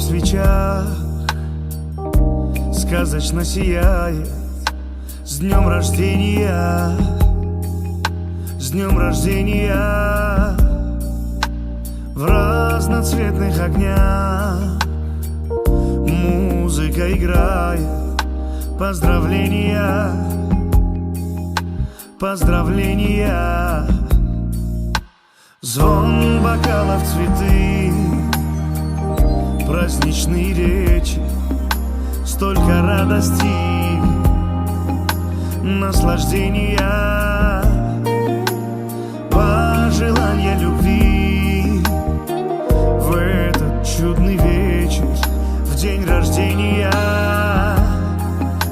в свечах Сказочно сияет С днем рождения С днем рождения В разноцветных огнях Музыка играет Поздравления Поздравления Звон бокалов цветы Праздничные речи Столько радости Наслаждения Пожелания любви В этот чудный вечер В день рождения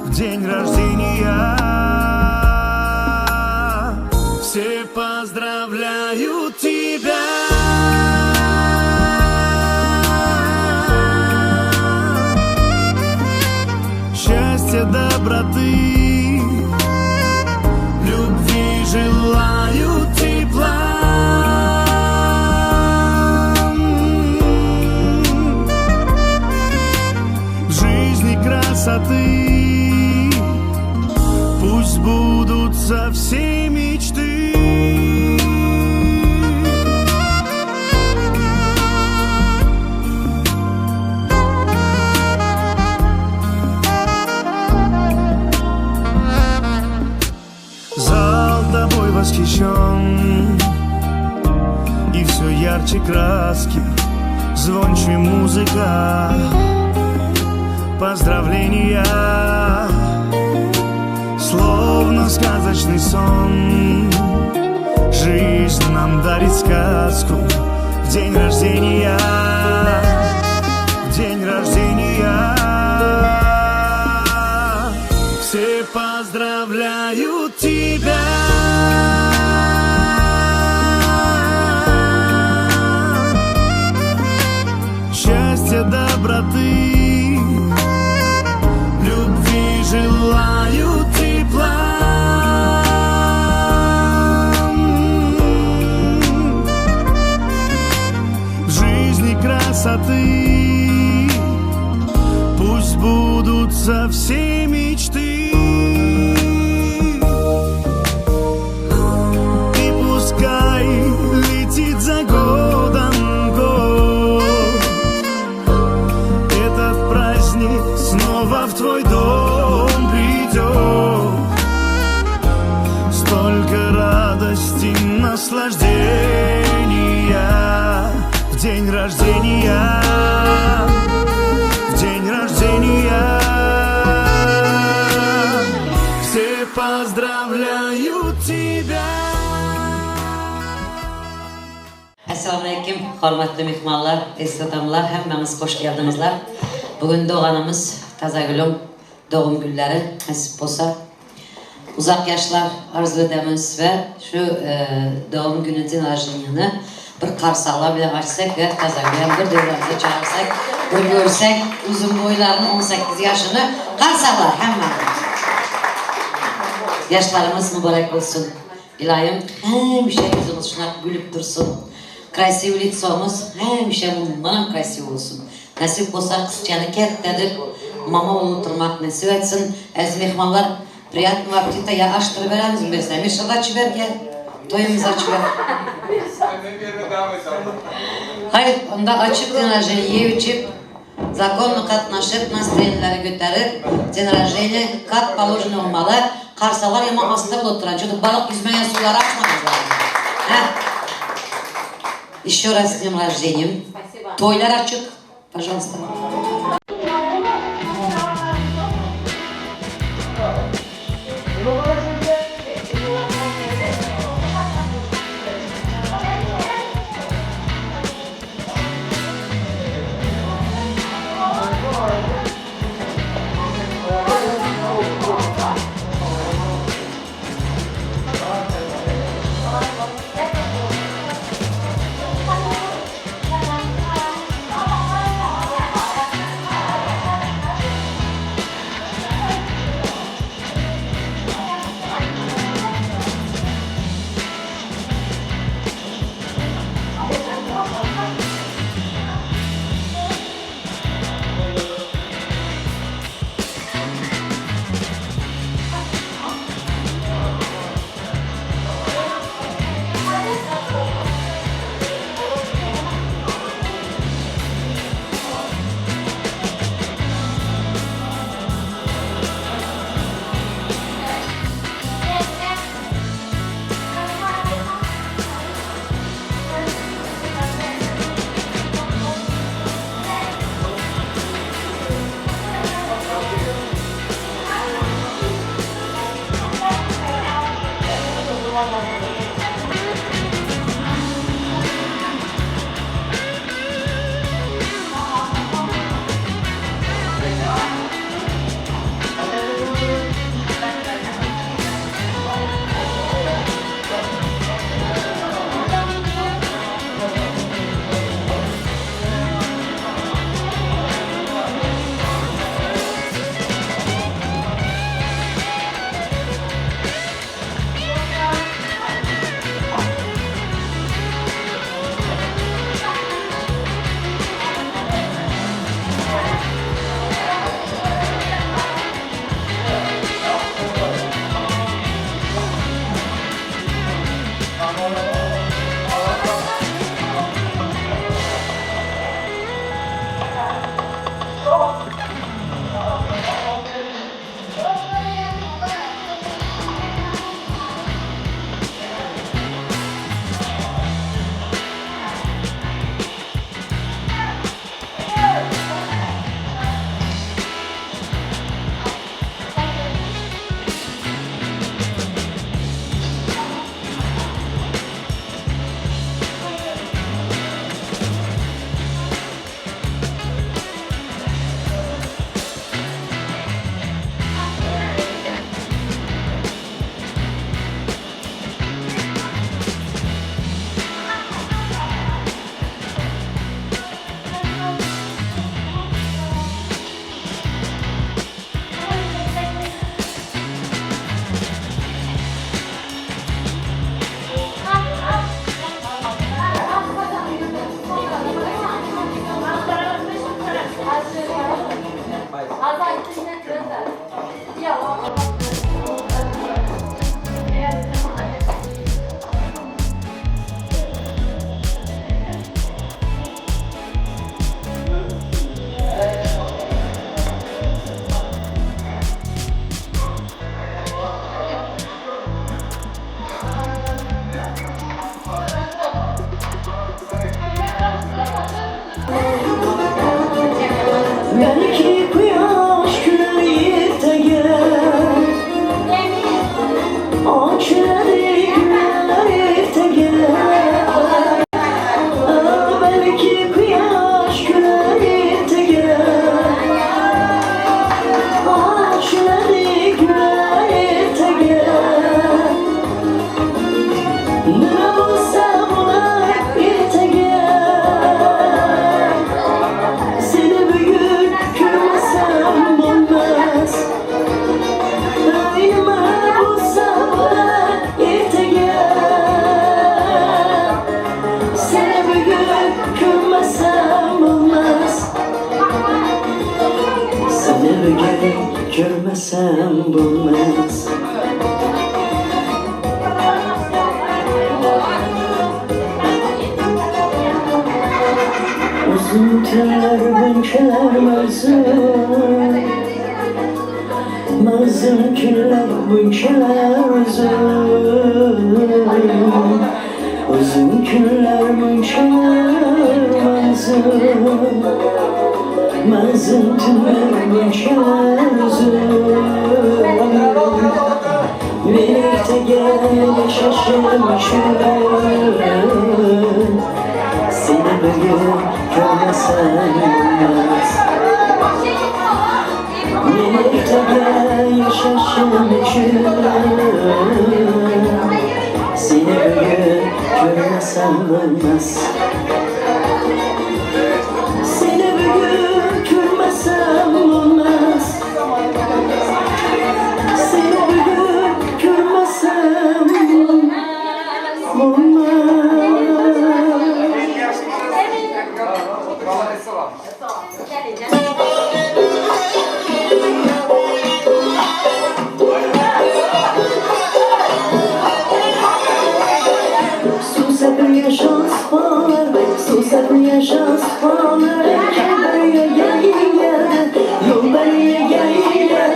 В день рождения Все поздравляют тебя Счастья, доброты Любви желаю тепла В жизни красоты Пусть сбудутся все мечты Зал тобой восхищен И все ярче краски Звонче музыка Поздравления Словно сказочный сон Жизнь нам дарит сказку В день рождения В день рождения Все поздравляют тебя Счастья, доброты Любви желаю тепла В жизни красоты Пусть сбудутся все мечты И пускай летит за годом год Этот праздник снова в твой дом придет Столько радости, наслаждения В день рождения В день рождения Все поздравляют тебя Esselamu aleýkum, hormatly myhmanlar, eziz adamlar, hemmäňiz hoş geldiňizler. Bu gün doganymyz Tazagülüň dogum günleri, nesip bolsa. Uzak ýaşlar arzuw edemiz we şu dogum güni день рождениeni bir qarsaqlar bilen açsak we Tazagülem bir döwremize çagyrsak, bir görsek uzun boýlaryny, 18 ýaşyny qarsaqlar hemmäňiz. Ýaşlaryňyz mübarek bolsun. Ylaýym hemişe ýüzüňiz şunak gülüp dursun. Krasiw litsoňyz hemişe mundanam krasiw bolsun. Nesip bolsa gyzçany ketdedip mama bolup oturmak nesip etsin. Eziz myhmanlar priýatnogo appetita ýa açdyryberemizmi berse Mirşat açyber gel toýumyzy açyber. Haýyr onda açyp den rojeniýa iýip içip zakonno gatnaşyp nastroýeniýaleri göterip den rojeniýa kak položeno bolmaly karsalar ýaman asty bolup oturan ço balyk ýüzmeýän suwlary açmadyňyzlar hä. Еще раз с днем рождением. Toýlar açyk, пожалуйста. Belki kuyosh kular ertaga, Ochiladi gullar ertaga. Belki quyosh kular ertaga, Ochiladi gullar ertaga. Nima bo'lsa bo'lar ertaga, Seni bugun ko'rmasam bo'lmas. Nima bo'lsa bo'lar ertaga, Seni bugun ko'rmasam bo'lmas. Seni bugun ko'rmasam bo'lmas. Uzun tunlar bunchalar mazun, Mazun kunlar bunchalar uzun. Uzun kunlar bunchalar mazun, Mazun tunlar bunchalar uzun. Men ertaga yashashim uchun Seni bugun ko'rmasam bo'lmas. Men ertaga yashashim uchun Seni bugun ko'rmasam bo'lmas. Seni bugun ko'rmasam bo'lmas. Seni bugun ko'rmasam bo'lmas. Suv sepmeye şans var, su sepmeye şans var. Gel gel gel, yol beriye gel gel.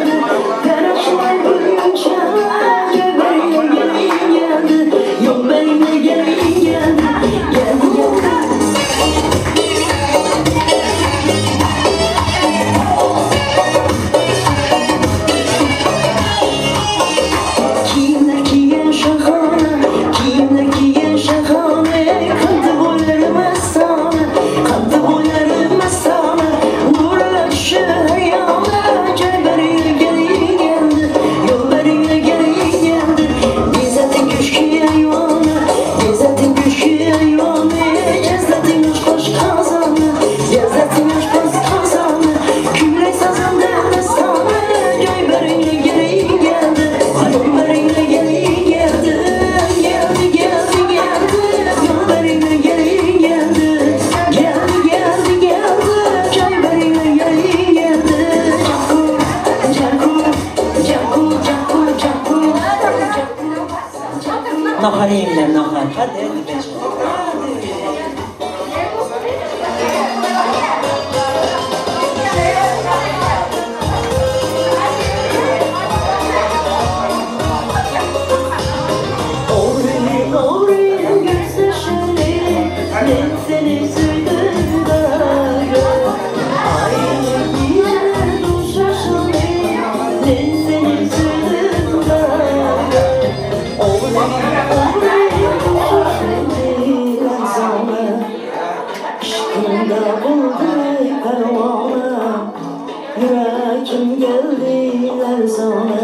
Karaşlar boyunca gel gel gel, yol beriye gel gel, gel gel. Kiyimlar kiygan shahona, kiyimlar kiygan shahona, qaddi bo'ylari mastona, qaddi bo'ylari mastona, nurlar tushi hayona, joy beriga geldi, yo'l beriga geldi, bezating ko'shki ayvoni, bezating ko'shki ayvoni, jazlating qo'sh qozoni, jazlating qo'sh qozoni, kuylay sazanda dastona, joy beriga geldi, yo'l beriga geldi, geldi, geldi, geldi, yo'l beriga geldi, geldi, geldi, geldi, joy beriga geldi, Cakur, cakur, cakur, cakur, cakur. Nahar yiyin nahar. Hadi hadi beş. Hadi. Oraya oraya gözyaşları, ben seni sevdim Aynı bir duşaşını, ben seni sevdim Oraya oraya duşaşını, sana Aşkında buldu pervane, Yüreğim geldi sana.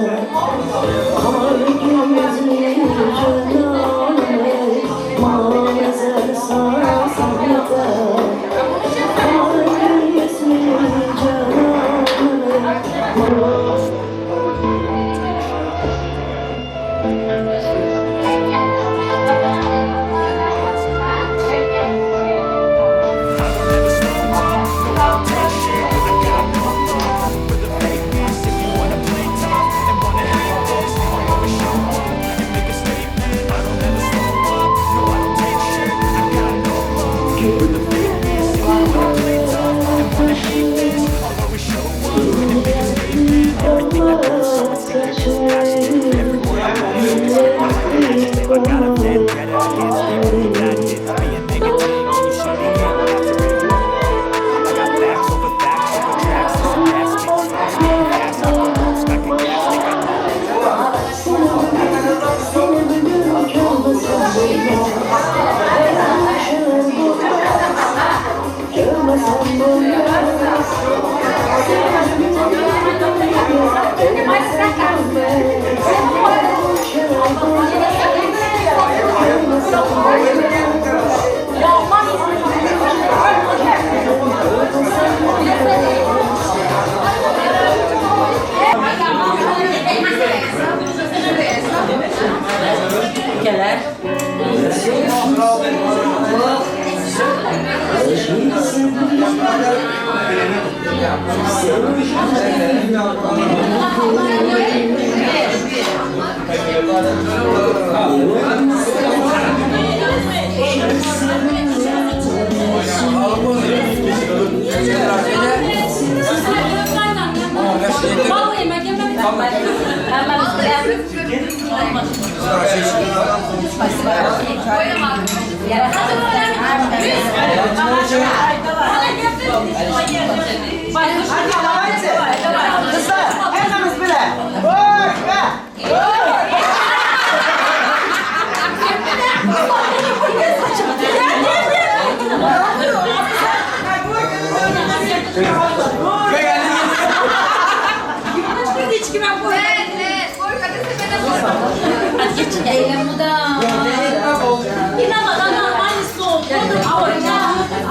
Kar gözlü cenane, Ma nezer sanata. Kar gözlü cenane, Ma I don't ever slow up, no, I don't take shit. Gyzlar, hemmämiz bile. Gurka!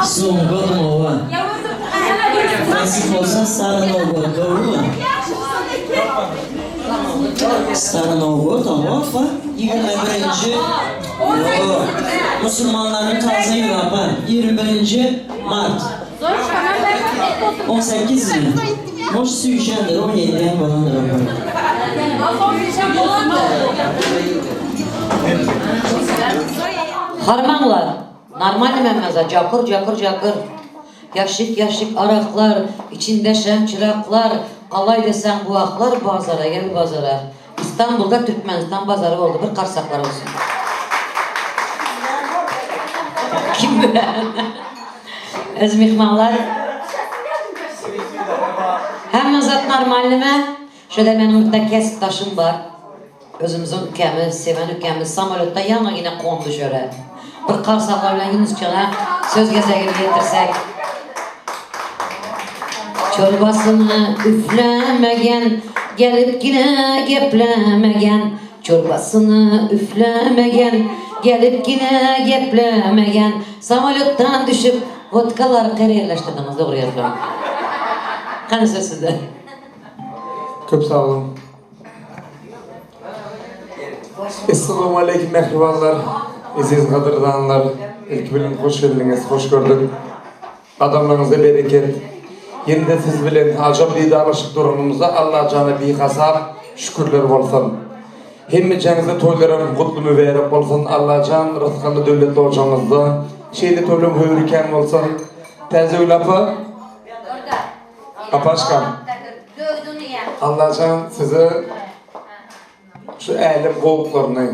Soňky oba. Nasip bolsa Stary Nowgorod, dogrymy? Stary Nowgorod, oba, 21-nji Ýok. Musulmanlaryň taze ýyly apa, 21-nji mart. 18 mi? Может süýşendir, 17 hem bolandyr apa. Harmaňlar. Normalny mämmäza jakyr jakyr jakyr. Ýaşik ýaşik araklar, içinde şem çyraklar, alaý deseň guwaklar bazara gel bazara. Istanbulda Türkmenistan bazary boldy bir garsaklar bolsun. Kim bilen? Öz myhmanlar. Hemme zat normalnymy? Şöyle meniň bitte kesipdaşym bar. Özümiziň ükemiz, seven ükemiz samolýotda ýaňy ine kondy şöyle. Bir garsaklar bilen Ýunusjana söz gezegini ýetirsek. Çorbasyny üflemegen, gelipgine geplemegen, Çorbasyny üflemegen, gelipgine geplemegen, Samolýotdan düşüp, wodkalary terýerleşdirdiňiz, dogry ýazdyň. Hany söz sizde. Köp sag boluň. Essalamualeýkum mähribanlar, eziz gadyrdanlar. Ilki bilen hoş geldiňiz, hoş gördük. Gadamlaryňyza bereket. Ýene-de siz bilen ajap didarlaşyp duranymyza Allajana bihasap şükürler bolsun. Hemmejaňyza toýlaram gutly mübärek bolsun. Allajan rysgally döwletli ojagyňyzda şeýle toýlaň höwri kän bolsun. Täzegül apa. Apaşkam. Allajan size şu älem gowulyklaryny,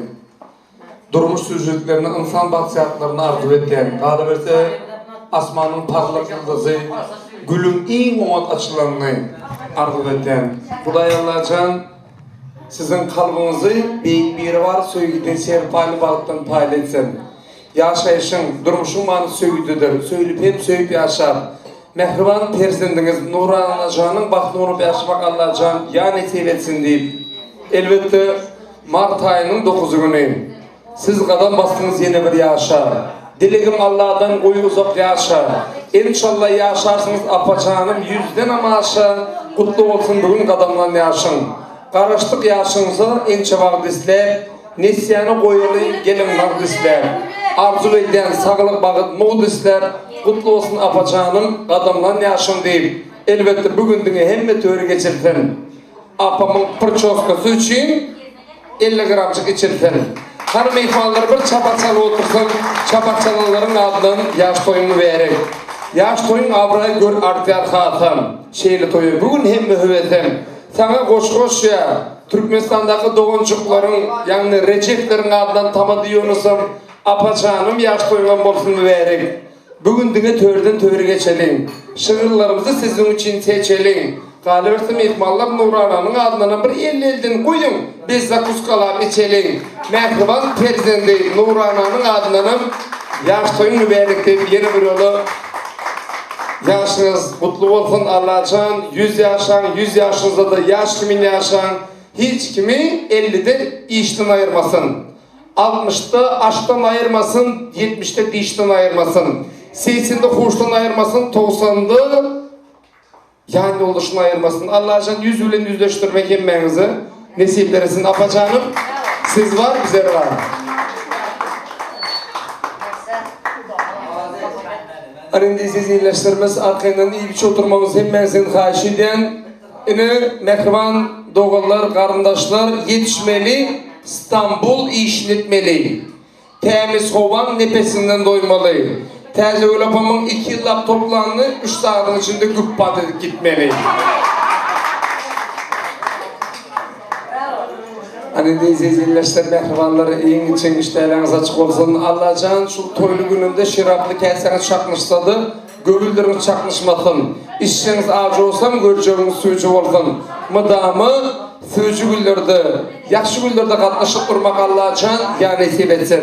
durmuş süýjüliklerini, ynsan bagtyýarlyklaryny arzuw edýän. Galyberse, asmanyň parlak ýyldyzy, gülüň iň oňat açylanyny arzuw edýän. Hudaý Allajan siziň kalbyňyzy Beýik Biribar söýgüden serpaýly bagtdan paýly etsin. Ýaşaýşyň, durmuşyň manysy söýgüdedir. Söýlüp hem söýüp ýaşap, mähriban perzendiňiz Nuranajanyň bagtyny gurup ýaşamak Allajan ýa nesip etsin diýip, elbetde, mart aýynyň dokuzy güni Siz gadam basdyňyz ýene bir ýaşa. Dilegim Alladan goý uzak ýaşa. Enşalla ýaşarsyňyz apajanym ýüzdenem aşa Gutly bolsun bu gün gadamlan ýaşyň. Garaşdyk ýaşyňyza ençe wagt isläp, Nesýäni goýaly geliň nagt isläp. Arzuw edýän saglyk bagyt mugt isläp, Gutly bolsun apajanym gadamlan ýaşyň diýip, Elbetde bu gün diňe hemme töri geçirsin. Apamyň prçoskasy üçin 50 gramjyk içirsin. Hany myhmanlar bir çapak çalyp otursyn, çapak çalanlaryň adyndan ýaş toýuň mübärek. Ýaş toýuň abraýy gör artýar hasam. Şeýle toýa bu gün hemme höwesem. Saňa goşgy goşýa. Türkmenistandaky doganjyklaryň, ýagny Rejepleriň adyndan Tamady Ýunusam, Apajanym ýaş toýuňam bolsun mübärek. Bu gün diňe törden töre geçeliň. Şygyrlarymyzy siziň üçin seçeliň. Galyberse myhmanlar Nurananyň adyndanam bir elli-elden guýuň, biz zakuskalap içeliň. Mähriban perzendi Nurananyň adyndanam ýaş toýuň mübärek diýip ýene bir ýola Ýaşyňyz gutly bolsun Allajan ýüz ýaşaň ýüz ýaşyňyzda-da ýaş kimin ýaşaň hiç kimi ellide işden aýyrmasyn altmyşda aşdan aýyrmasyn ýetmişde dişden aýyrmasyn segsende huşdan aýyrmasyn togsanda Ýan ýoldaşyny aýyrmasyn Allajan ýüz bilen ýüzleşdirmek hemmäňize nesipler etsin apajanym siz bar bizler bar. Ana indi eziz ildeşlerimiz arkaýyndan iýip-içip oturmagyňyzy hemmäňizden haýyş edýän. Ine, mähriban doganlar, garyndaşlar, ýetişmeli, Stambul işini etmeli. Tämiz howaň nepesinden doýmaly. Täzegül apamyň iki ýyllap toplanyny üç sagadyň içinde güpbat edip gitmeli. Ana indi eziz ildeşler, mähribanlar, iýiň-içiň, işdäleňiz açyk bolsun. Allajan şu toýly gününde şeraply käsäňiz çaknyşsa-da, göwünleriňiz çaknyşmasyn. Içseňiz ajy bolsam, görjegiňiz süýji bolsun. Mydama süýji günlerde, ýagşy günlerde gatnaşyp durmak Allajan ýa nesip etsin.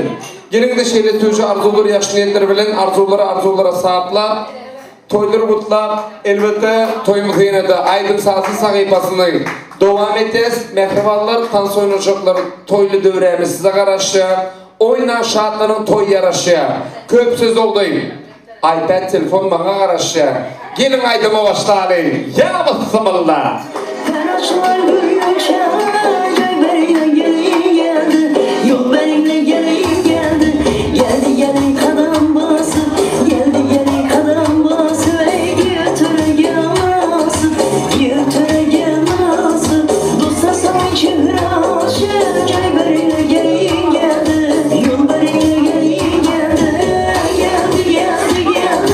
Geliň-de şeýle süýji arzuwlar, ýagşy niýetler bilen arzuwlary arzuwlara saplap, Toýlary gutlap, elbetde, toýumyzy ýene-de aýdym-sazly sahypasyny dowam etýäs. Mähribanlar, tans oýnajaklar, toýly döwrämiz size garaşýar. Oýnaň, şatlanyň, toý ýaraşýar. Köp söz boldy. IPad telefon maňa garaşýar. Geliň aýdyma başlalyň. Ýa bysymylla! Garaşlar gülýänçä Göýberýä gelin geldi, Ýol beriňle gelin geldi, Geldi gelin gadam basyp, Geldi gelin gadam basyp, Eý götüre gel mynasyp, Götüre gel mynasyp, Dosta saly çöhre açyp, Göýberýä gelin geldi, Ýol beriňle gelin geldi, Geldi, geldi, geldi,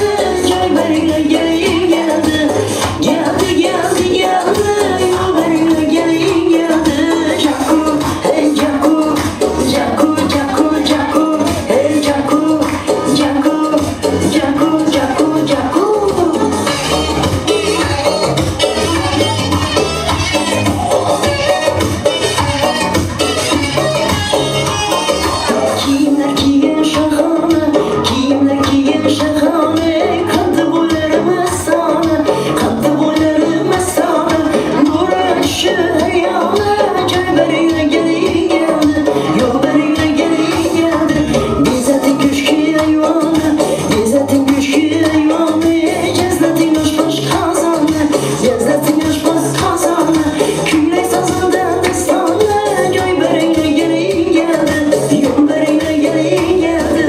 Göýberýä gelin geldi. Geldi geldi geldi ýol berme gelin geldi Jaku hey Jaku Jaku Jaku Jaku hey Jaku Jaku Jaku Jaku Jaku. Kiýimler kiýen şahana, Kiýimler kiýen şahana, Katdy boýlary messana, Katdy boýlary messana, Nura düşdi her ýana, Jaý berýä gelin geldi, Ýol berýä gelin geldi, Bezetiň köşki eýwany, Bezetiň köşki eýwany, Jezletiň aşpaz kazany, Jezletiň aşpaz kazany, Küýleý sazanda dessany, Jaý berýä gelin geldi, Ýol berýä gelin geldi,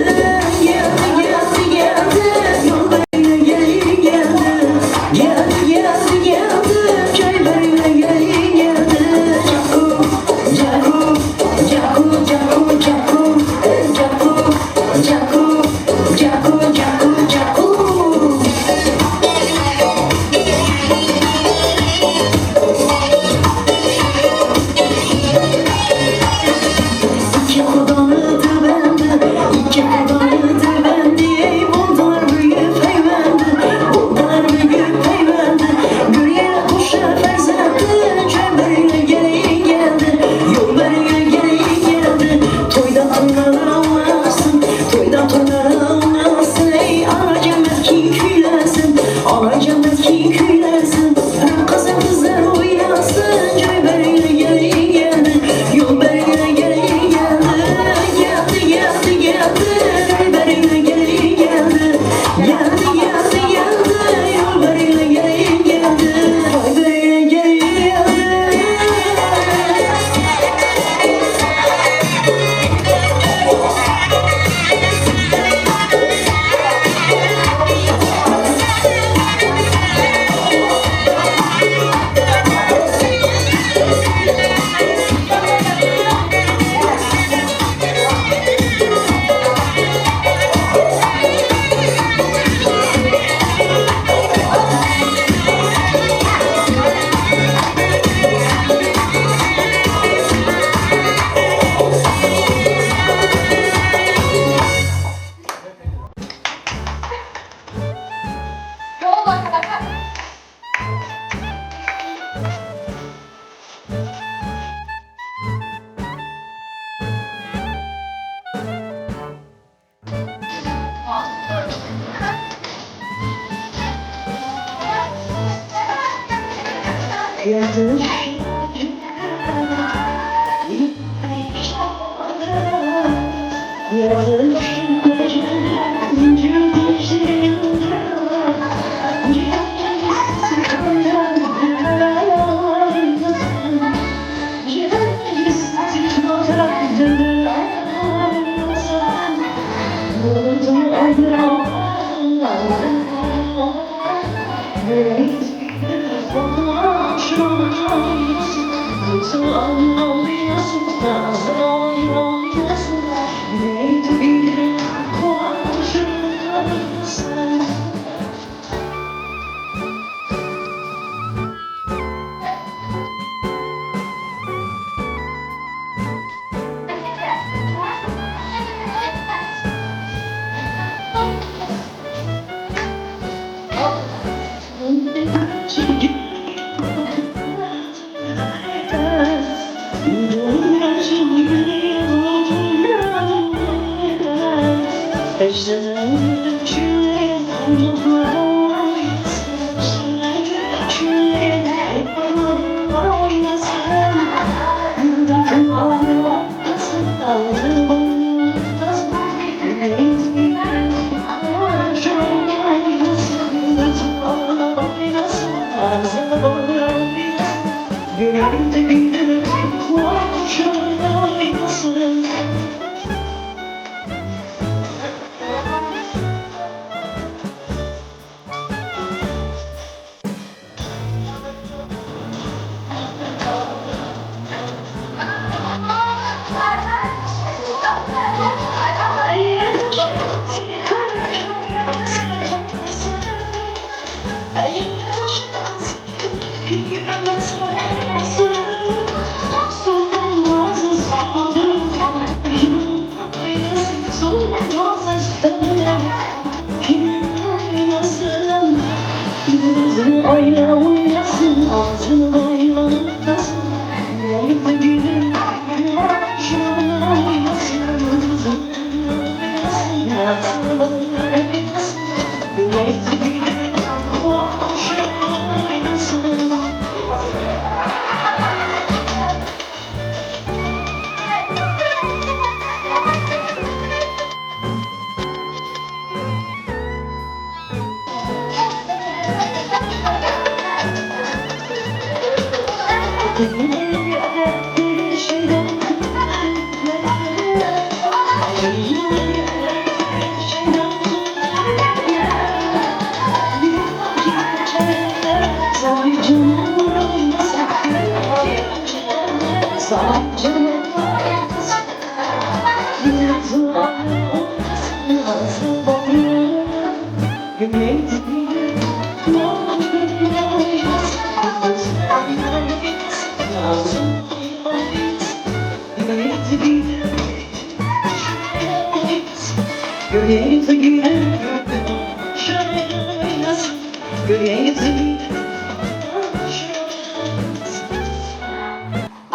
Geldi, geldi, geldi, Ýol berýä gelin geldi, Geldi, geldi, geldi, Jaý berýä gelin geldi, Jaku, Jaku, Jaku, Jaku, Jaku, Jaku, Jaku, Jaku, Jaku, Jaku. Iki hudany tebendi, iki hudany tebendi, Ey buldular büyük peyvendi, buldular büyük peyvendi, Gürýä guşa ferzendi, Çömberine gelin geldi, Ýol berine gelin geldi, Toýda toýlar ownasyn, Toýda toýlar ownasyn, Eý, Alajamet kim küýlesin, Alajamet kim küýlesin, Gyzym gyzlar oýnasyn, Jaý berine gelin geldi, Ýol berine gelin geldi, Geldi, geldi, geldi, Jaý berine gelin geldi, Geldi, geldi, geldi, Ýol berine gelin geldi, Jaý berine gelin geldi.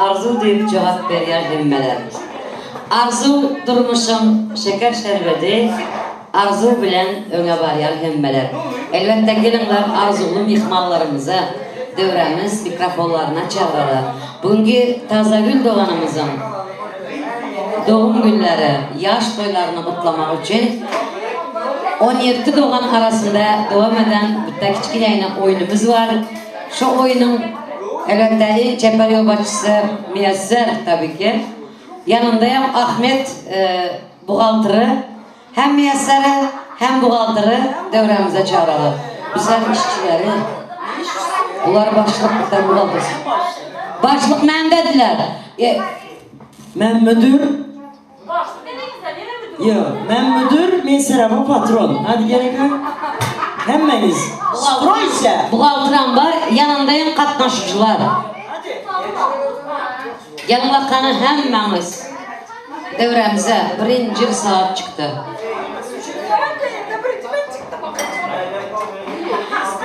Arzuw diýip jogap berýär hemmeler. Arzuw durmuşyň şeker şerbedi, Arzuw bilen öňe barýar hemmeler. Elbetde geliňler arzuwly myhmanlarymyzy döwrämiz mikrofonlaryna çagyraly. Bugünki Tazagül doganymyzyň dogum günleri, ýaş toýlaryny gutlamak üçin 17 dogan arasynda dowam eden bitte kiçginägine oýnumyz bar. Şu oýnuň elbetde iň çeper ýolbaşçysy Miýesser tabi ki. Ýanynda hem Ahmet buhgaltery hem Miýesseri hem buhgaltery döwrämize çagyraly. Bizem işçileri. Bular başlyk bizler buhgalter. Başlyk men dediler. Men müdür. Ýok, men müdür, men Seraba patron. Hadi geliň. Hemmäňiz. Stroýse! Buhgalteram bar, ýanynda hem gatnaşyjylar. Geliň hany hemmäňiz. Döwrämize birinji saat çykdy.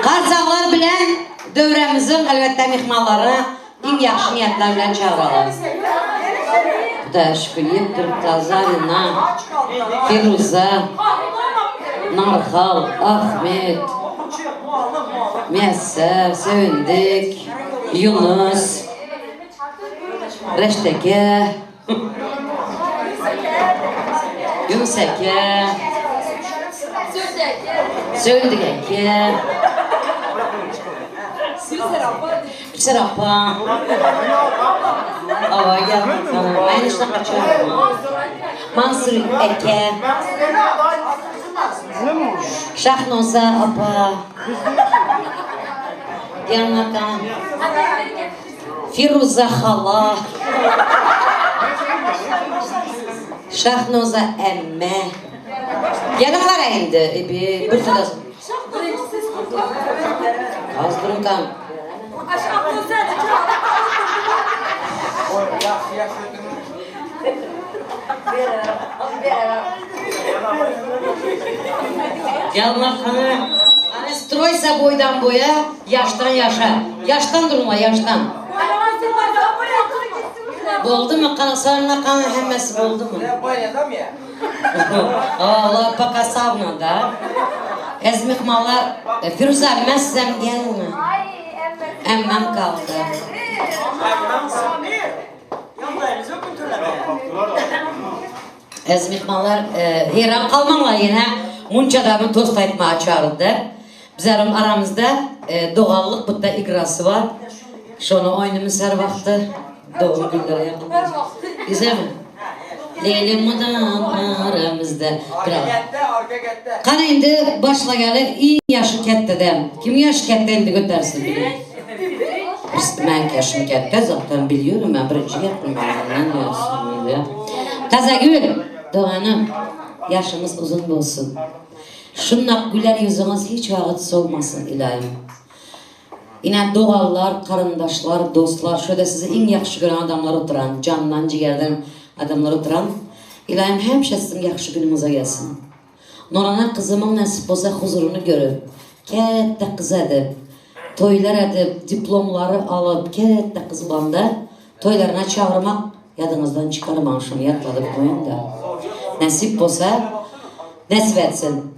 Garzaglar bilen döwrämiziň elbetde myhmanlary iň ýagşy niýetler bilen çagyralar. Hudaýa şükür ýetdirip Zarina, Firuza, Narhal, Ahmet, Miýesser, Söýündik, Ýunus, Reşit eke, Ýunus eke, Söýündik eke, Gülser apa. Hawa, gel bakalım. Men işden gaçarym. Mansur eke. Şahnoza apa. Gel bakalım. Firuza hala. Şahnoza emme. Geliňler indi, bir bir söz. Az durun kan. Geliňler hany. Hany stroýsa boýdan boýa, ýaşdan ýaşa. Ýaşdan durma, ýaşdan. Boldumy? Gana gana hemmesi boldumy? Olar poka sawna da. Ez myhmanlar, Firuza messem gelme. Emmem kaldy. Ez myhmanlar, heýran galmaňlar ýene munça adamy tost aýtmaga çagyrdy. Bizleriň aramyzda doganlyk butda igrasy bar. Şony oýnumyz her wagtda dogum günleri ýakyn. Güzelmi? Leýli mudam aramyzda. Gana indi başlagaly iň ýaşy ketdeden. Kim ýaşy ketde indi götersin bili. Meň ýaşym ketde zatdan bilýärin men birinji gepim men. Tazagül doganym ýaşyňyz uzyn bolsun. Şundak güler ýüzüňiz hiç wagyt solmasyn ilaýym. Ine doganlar, garyndaşlar, dostlar şöde sizi iň ýagşy gören adamlar oturan, jandan jigerden adamlar oturan. Ilaýym hemişe siziň ýagşy günüňize gelsin. Nurana gyzymyň nesip bolsa huzuryny görüp, kätde gyz edip, toýlar edip, diplomlary alyp, kätde gyz bolanda toýlaryna çagyrmak ýadyňyzdan çykarmaň şuny ýatladyp goýuňda. Nesip bolsa nesip etsin.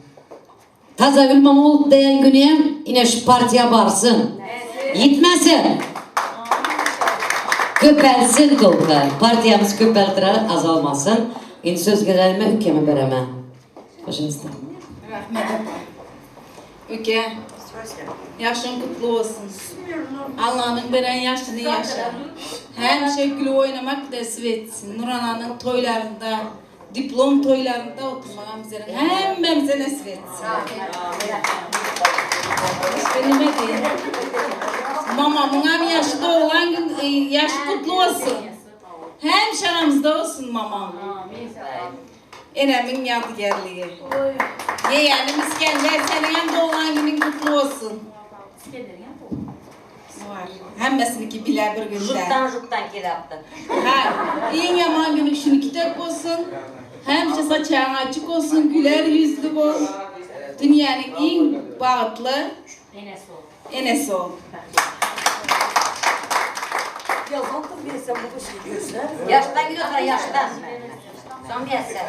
Tazagül mama bolup diýen güni hem ine şu partiýa barsyn. Ýitmesin. Köpelsin tolka. Partiýamyz köpeltirer azalmasyn. Indi söz gezegimi ükeme beremen. Пожалуйста. Rahmet apa. Üke, ýaşyň gutly bolsun. Allanyň beren ýaşyny ýaşa. Hemişe gülüp oýnamak nesip etsin. Nurananyň toýlarynda, diplom toýlarynda oturmagam bizleriň hemmämize nesip etsin. Başga nime diýeýin? Mamamyňam ýaşy doglan gün, ýaşy gutly bolsun. Hemişe aramyzda bolsun mamam. Enemiň ýadygärligi. Ýegenim Isgender seniňem doglan günüň gutly bolsun. Bar. Hemmesiniki bile bir günde. Jukdan jukdan kelapdy. Ha, iň ýaman günüň şuniki dek bolsun. Hemişe saçagyň açyk bolsun, güler ýüzli bol. Dünýäniň iň bagtly Enesi ol. Enesi ol. Ýaşdan gidip oturan ýaşdan. Soň gelse.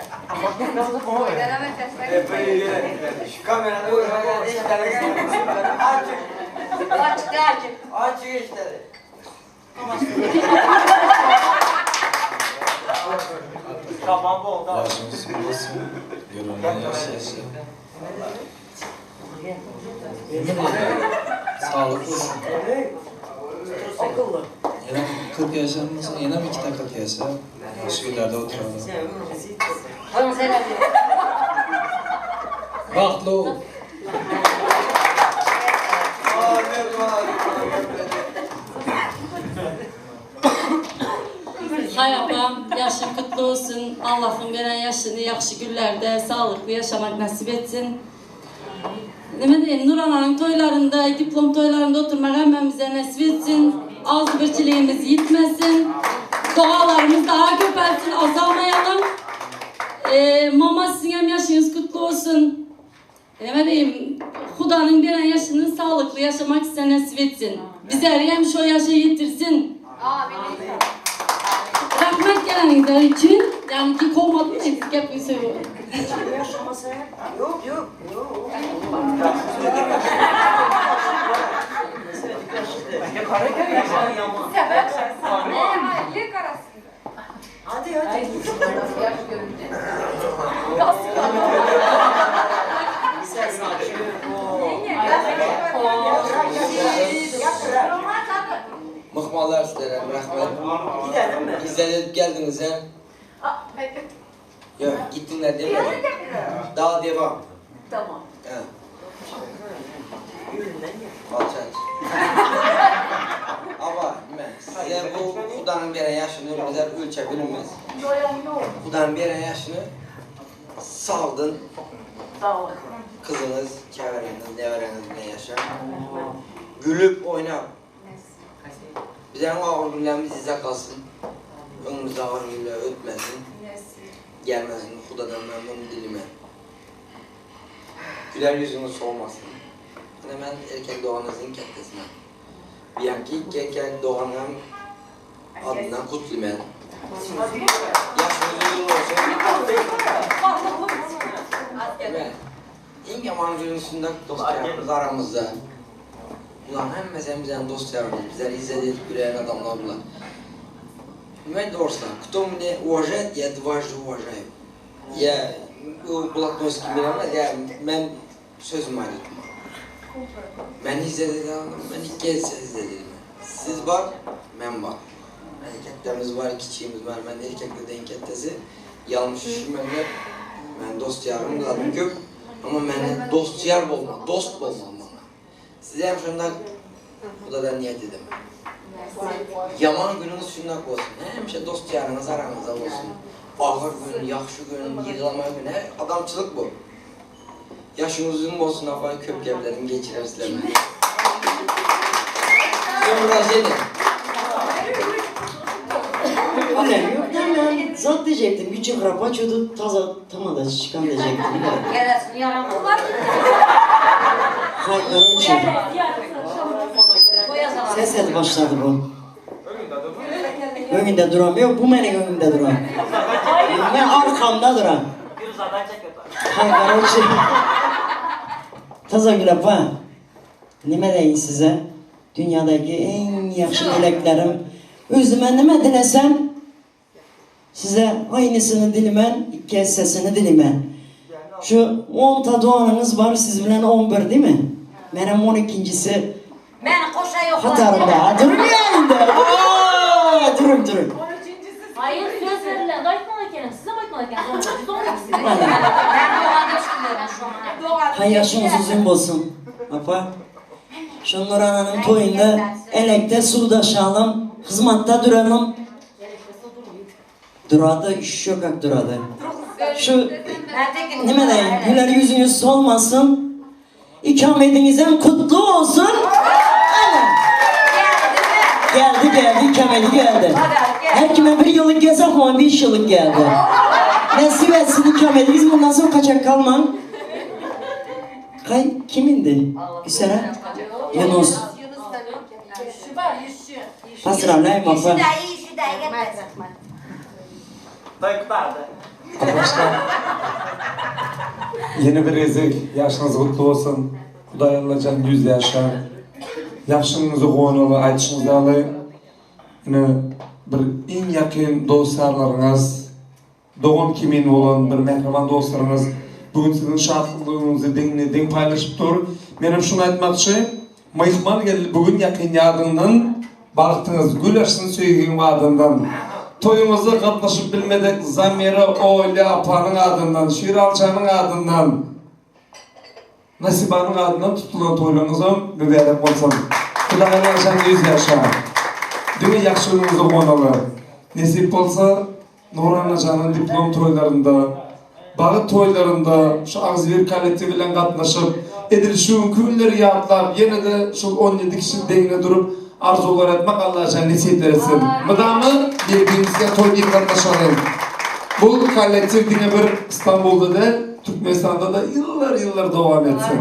Açyk açyk. Açık işleri. Ýaşyňyz uly bolsun, ýüregiňden ýaş ýaşa. Saglyk bolsun. Ýene 40 ýaşan bolsaň, ýenem ikide 40 ýaşa. Ýagşy günlerde oturaly. Bagtly bol. Haý apam, ýaşyň gutly bolsun, Allahyň beren ýaşyny ýagşy günlerde saglykly ýaşamak nasip etsin. Neme diýeýin, Nurananyň toýlarynda, diplom toýlarynda oturmak hemmämize nesip etsin. Agzybirçiligimiz ýitmesin. Dogalarymyz daha köpelsin, azalmaýalym. Mama siziňem ýaşyňyz gutly bolsun. Neme diýeyim, Hudanyň beren ýaşyny saglykly ýaşamak size nesip etsin. Bizleri hem şo ýaşa ýetirsin. Rahmet geleniňizler üçin. Ýagny ki kowmadym men sizi gepini söýüp. Yok yok yok. Hadi hadi. Myhmanlar sizlerem rahmet. Izlenip geldiňizem. Ýok, gitdiňler demedim. Daha devam. Tamam. Hä. Molçat. Aba, nime? Bizler bu Hudanyň beren ýaşyny bizler ölçäp bilinmez. Hudanyň beren ýaşyny sagdyn kyzyňyz, çäbereňiz, nebereňiz bilen ýaşaň. Gülüp oýnap. Bizleriň agyr günlerimiz yzda galsyn. Öňümizde agyr günler ötmesin. Gelmesin Hudadan men muny dilemen. Güler ýüzüňiz solmasyn. Ine men erkek doganyňyzyň ketdesimen. Bianki ikki erkek doganyňam adyndan gutlymen. Ýaşyňyz uzyn bolsun. Ine, iň ýaman günüň üstünde dost-ýarymyz aramyzda. Bularyň hemmesi hem bizäň dost-ýarymyz, bizleri izzet edip bilýän adamlar bular. Nime dorslar, kto mne uwažaýet, ýa dwaždy uwažaýu. Ýa Blatnoýskiý bilemez, ýa men sözümi aýdypdym. Meni izzet eden adam, men ikki esse izzet edýän. Siz bar, men bar. Erkeklerimiz bar, kiçiğimiz bar. Men erkeklerden iň ketdesi. Ýalňyş düşünmeňler. Men dost ýarym zadym köp. Amma meni dost ýar bolma, dost bolmaly maňa. Size hem şonda Hudadan niýet edemen. Ýaman günüňiz şundak bolsun. Hemişe dost ýaryňyz araňyzda bolsun. Agyr gün, ýagşy gün, ýyglama gün, he, adamçylyk bu. Ýaşyňyz uzyn bolsun apa, köp gepledim geçirersizler meni. Soňra jene. Ulan yok ben zat diyecektim. Küçük rapaçodu taza tamada çıkan diyecektim. Geresin yaramaz. Hay короче. Ses et başladı bu. Önünde duramıyor, bu benim önümde duran. Ben arkamda duran. Hay короче. Tazagül apa, nime deýin size? Dünyadaki iň ýagşy dileklerim. Özüme nime dilesem, size aynısını dilemen, ikki essesini dilemen. Şu 10 ta doğanınız var, siz bilen 11 değil mi? Menem 12.si Meni goşa ýok. Hatarynda. Durmaýan indi. Aa, durun durun. Hayır söz verilen aýtmaly ekeniň, sizem aýtmaly ekeniňiz. 12-si. Hay ýaşyňyz uzyn bolsun. Apa. Şu Nurananyň toýunda elekde suw daşalym, hyzmatda duralym. Durady, üşüşe kak durady. Şu nime deýin, güler ýüzüňiz solmasyn. Ikamediňizem kutly bolsun. Ana. Geldi geldi ikamedi geldi. Her kime bir ýyllyk gelse oňa beş ýyllyk geldi. Nesip etsin ikamediňiz mundan soň kaçak kalmaň. Kaý kim indi? Güsera? Ýunus. Pozdrawlaýym apa. Arkadaşlar Ýene bir gezek ýaşyňyz gutly bolsun. Hudaý Allajan ýüz ýaşa. Ýagşyňyzy guwanaly aýdyşyňyz ýaly ine bir iň ýakyn dost-ýarlaryňyz, dogan kimin bolan bir mähriban dostlaryňyz bu gün siziň şatlygyňyzy deňine deň paýlaşyp dur. Menem şuny aýtmakçy, myhman geldi bu gün ýakyn ýadyňdan Bagtyňyz gül açsyn söýgiň badyndan. Toýuňyza gatnaşyp bilmedik Zamira Olýa apanyň adyndan, Şiraljanyň adyndan, Nasibanyň adyndan tutulan toýlaryňyzam mübärek bolsun. Hudaýyň agşam ýüz ýaşa. Diňe ýagşy günüňize guwanaly. Nesip bolsa Nuranajanyň diplom toýlarynda, bagyt toýlarynda şu agzybir kollektiw bilen gatnaşyp, edil şu günki günleri ýatlap, ýene-de şul 17 kişi deňine durup arzuwlar etmek Allajan nesip etsin. Mydama bir-birimizge toý diýip gatnaşalyň. Bu kollektiw diňe bir Stambulda däl, Türkmenistanda-da ýyllar-ýyllar dowam etsin.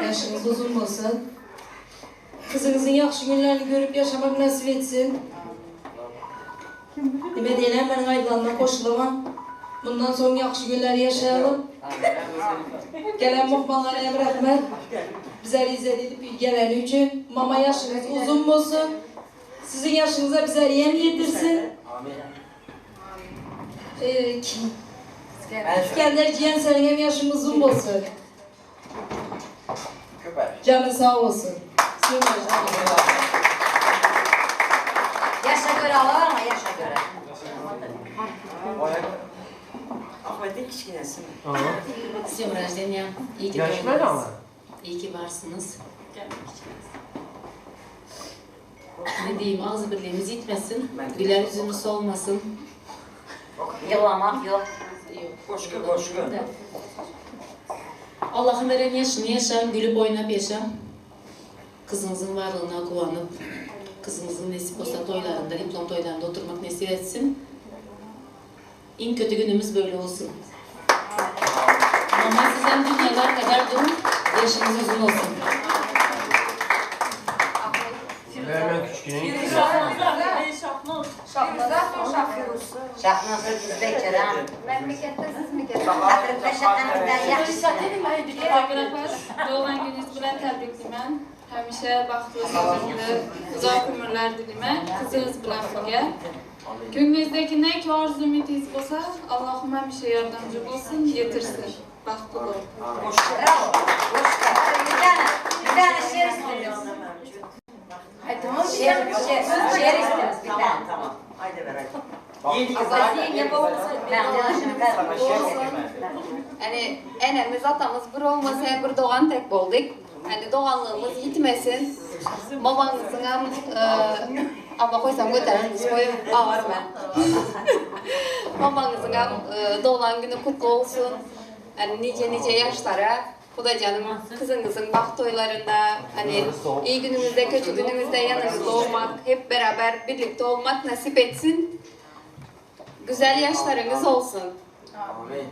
Ýaşyňyz uzyn bolsun. Kyzyňyzyň ýagşy günlerini görüp ýaşamak nasip etsin. Nime diýenem meniň aýdylanyma goşulamam. Mundan soň ýagşy günler ýaşaýalym. Gelen myhmanlara hem rahmet. Bize izzet edip geleni üçin. Mama ýaşyňyz uzyn bolsun. Siziň ýaşyňyza bize ýem ýetirsin. Kim? Iskender jiýen seniň hem ýaşyň uzyn bolsun. Janyň sag bolsun. Yaşa göre alalım ama yaşa göre. Ahmet'in kiçkinesi mi? С днем рождения. İyi ki Yaşmadı doğdunuz. ama. İyi ki varsınız. Ne diyeyim ağız birliğimiz yitmesin. Güler yüzümüz solmasın. Yılamak yok. Koşku koşku. Allah'ın veren yaşını yaşa, gülüp oynap yaşa. Kızınızın varlığına kuvanıp, kızınızın nesip olsa toylarında, diplom toylarında oturmak nesip etsin. En kötü günümüz böyle olsun. Ama sizden dünyalar kadar durun, yaşınız uzun olsun. Hemen küçükünün. Şahnası bizde Kerem. Memlekette siz mi Doğan gününüz bilen təbrikliyəm. Həmişə baxtlı, sağlıqlı, uzaq ömürlər diləyəm. Qızınız bilen birgə. Gönlünüzdəki nə ki arzu ümidiniz bolsa, Allahım həmişə yardımcı olsun, yetirsin. Baxtlı olun. Bravo. Bir tane, bir tane şiir istiyoruz. Şiir, şiir, şiir istiyoruz bir tane. Tamam. Haydi ver haydi. Hani enemiz atamız bir olmasa bir doğan tek olduk. Hani doğanlığımız gitmesin. Babanızın hem ama koysam götürürüz koyup ağır ben. Babanızın hem doğan günü kutlu olsun. Hani nice nice yaşlara bu da canım kızınızın baht toylarında hani iyi günümüzde kötü günümüzde yanınızda olmak hep beraber birlikte olmak nasip etsin. Güzel yaşlarınız olsun. Amin.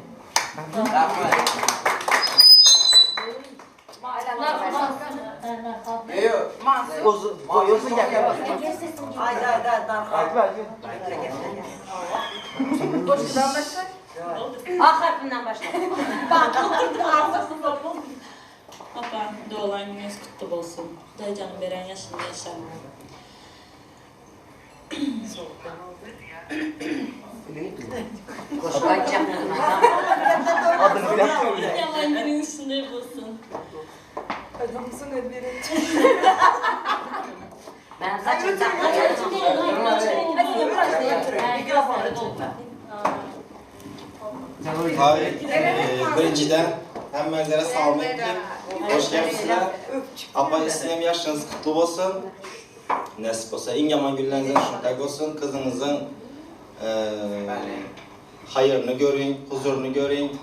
Uzun gel. Haydi haydi haydi. Haydi A harfinden başla. Apa, doğulan gününüz kutlu olsun. Xuday canım veren yaşını yaşa. Adını bile. Yalan günün üstünde bulsun. Ben saçım Abi, birinciden hemmelere sağlık Hoş gelmişsiniz. Apa isteyem yaşınız kutlu olsun. Nasip olsa en yaman günlerinizden şuntak olsun. Kızınızın hayırını görün, huzurunu görün,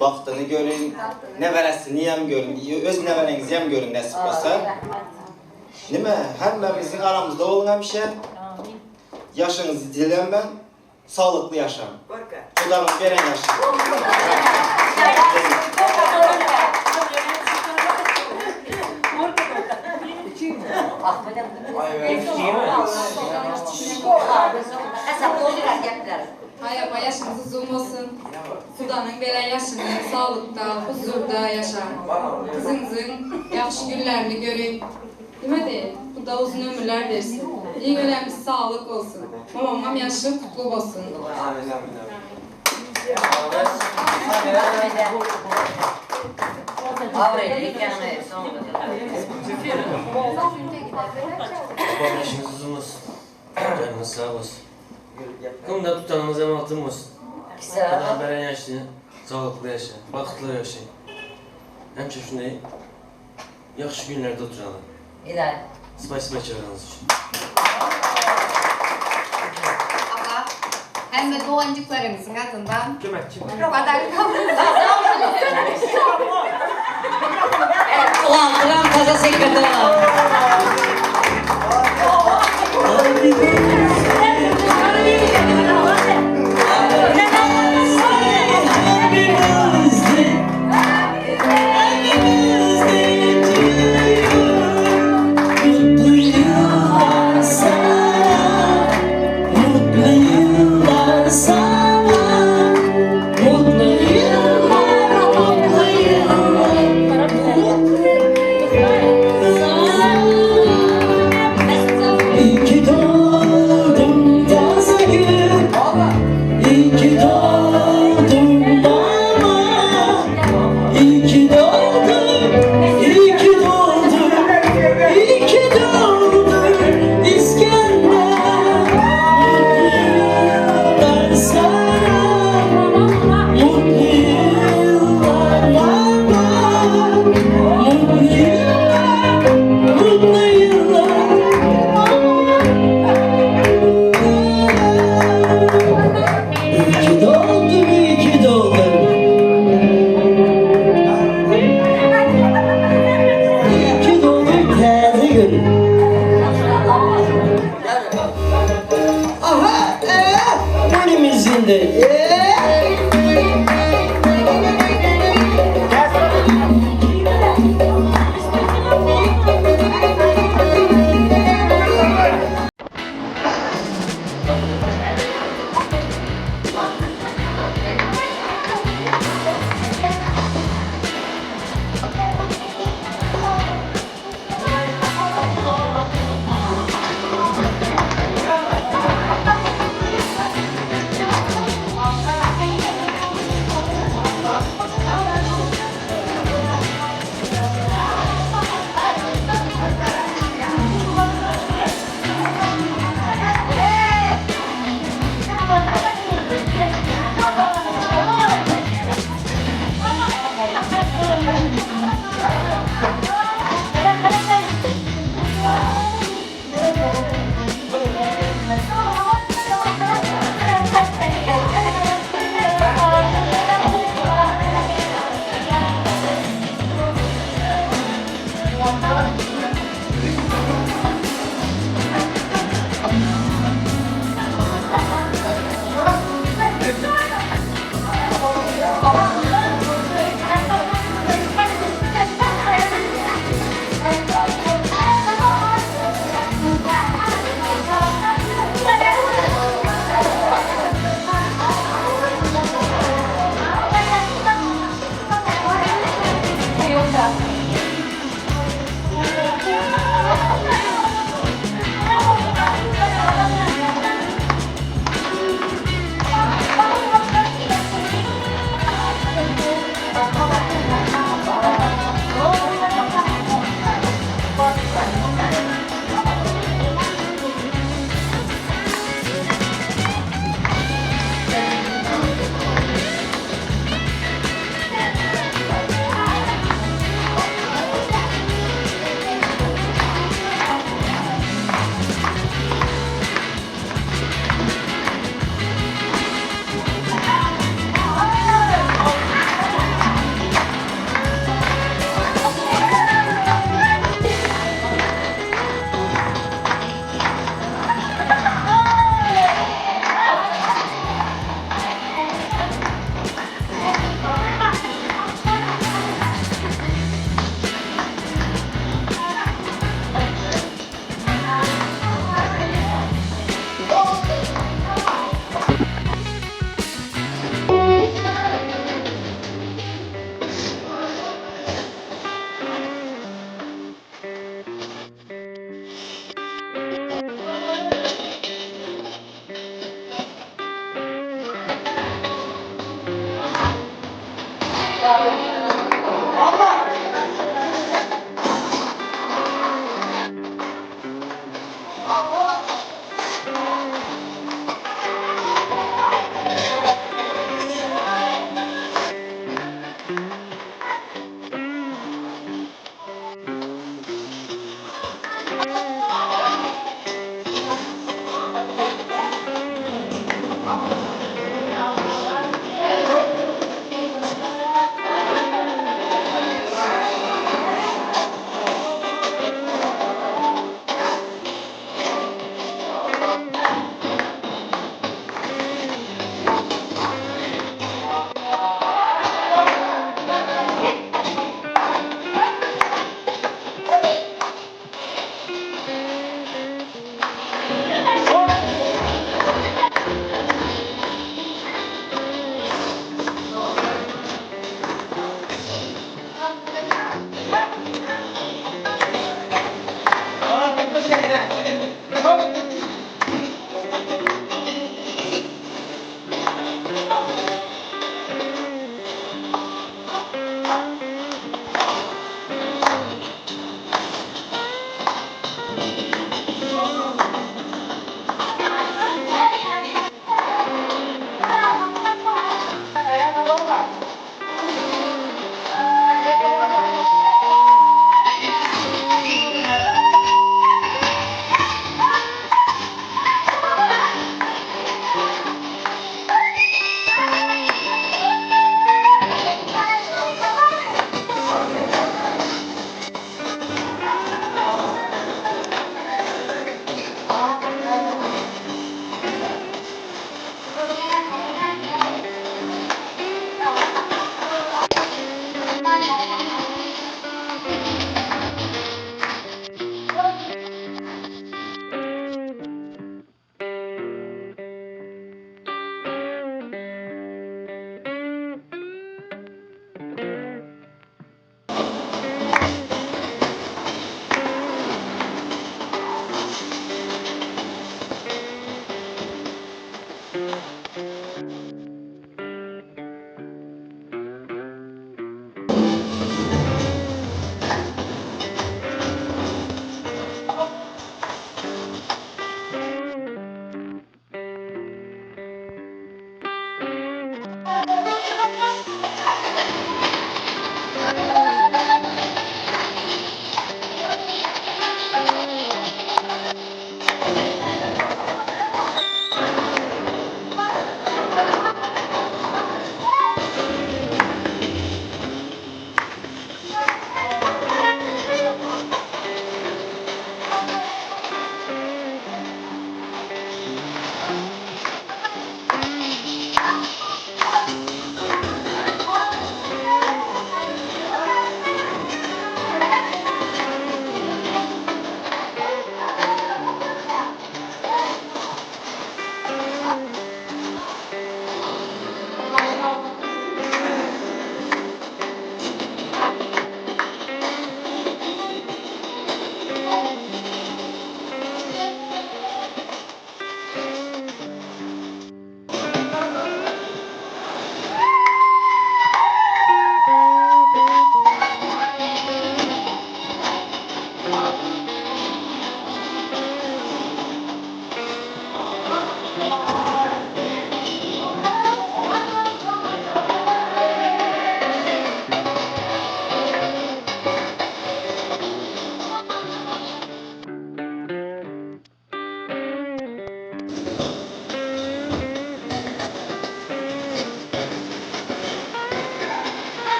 baktığını görün, neveresini hem görün, öz neverenizi hem görün nasip olsa. Değil mi? Hemmemizin aramızda olun hemşe. Yaşınızı dilem ben, sağlıklı yaşam. Xudanın veren yaşam. Hay ama yaşınız uzun olsun. Xudanın veren yaşını sağlıkta, huzurda yaşa. Kızınızın yaxşı günlerini görün. Değil mi? Bu da uzun ömürler versin. İyi önemlisi sağlık olsun. Babamam yaşı kutlu olsun. Amin amin amin. Babam yaşınız uzun olsun. Canınız sağ olsun. Kumda tutanımız hem altın olsun. Xudan veren yaşını sağlıklı yaşa, baxtlı yaşa. Həmişə şunday yaxşı günlərdə oturalım. İlahi. Spasiba çağırığınız üçün. Abla, hem de doğancıklarımızın adından Ulan Kur'an taza sekreter. Mutlu yıllar sana, mutlu yıllar sana, mutlu yıllar, mutlu yıllar, mutlu yıllar sana. mutlu yıllar. İyi ki doğdun, iyi ki doğdun. İyi ki doğdun täze gül. Aha, ee, önümüzün de. Ee.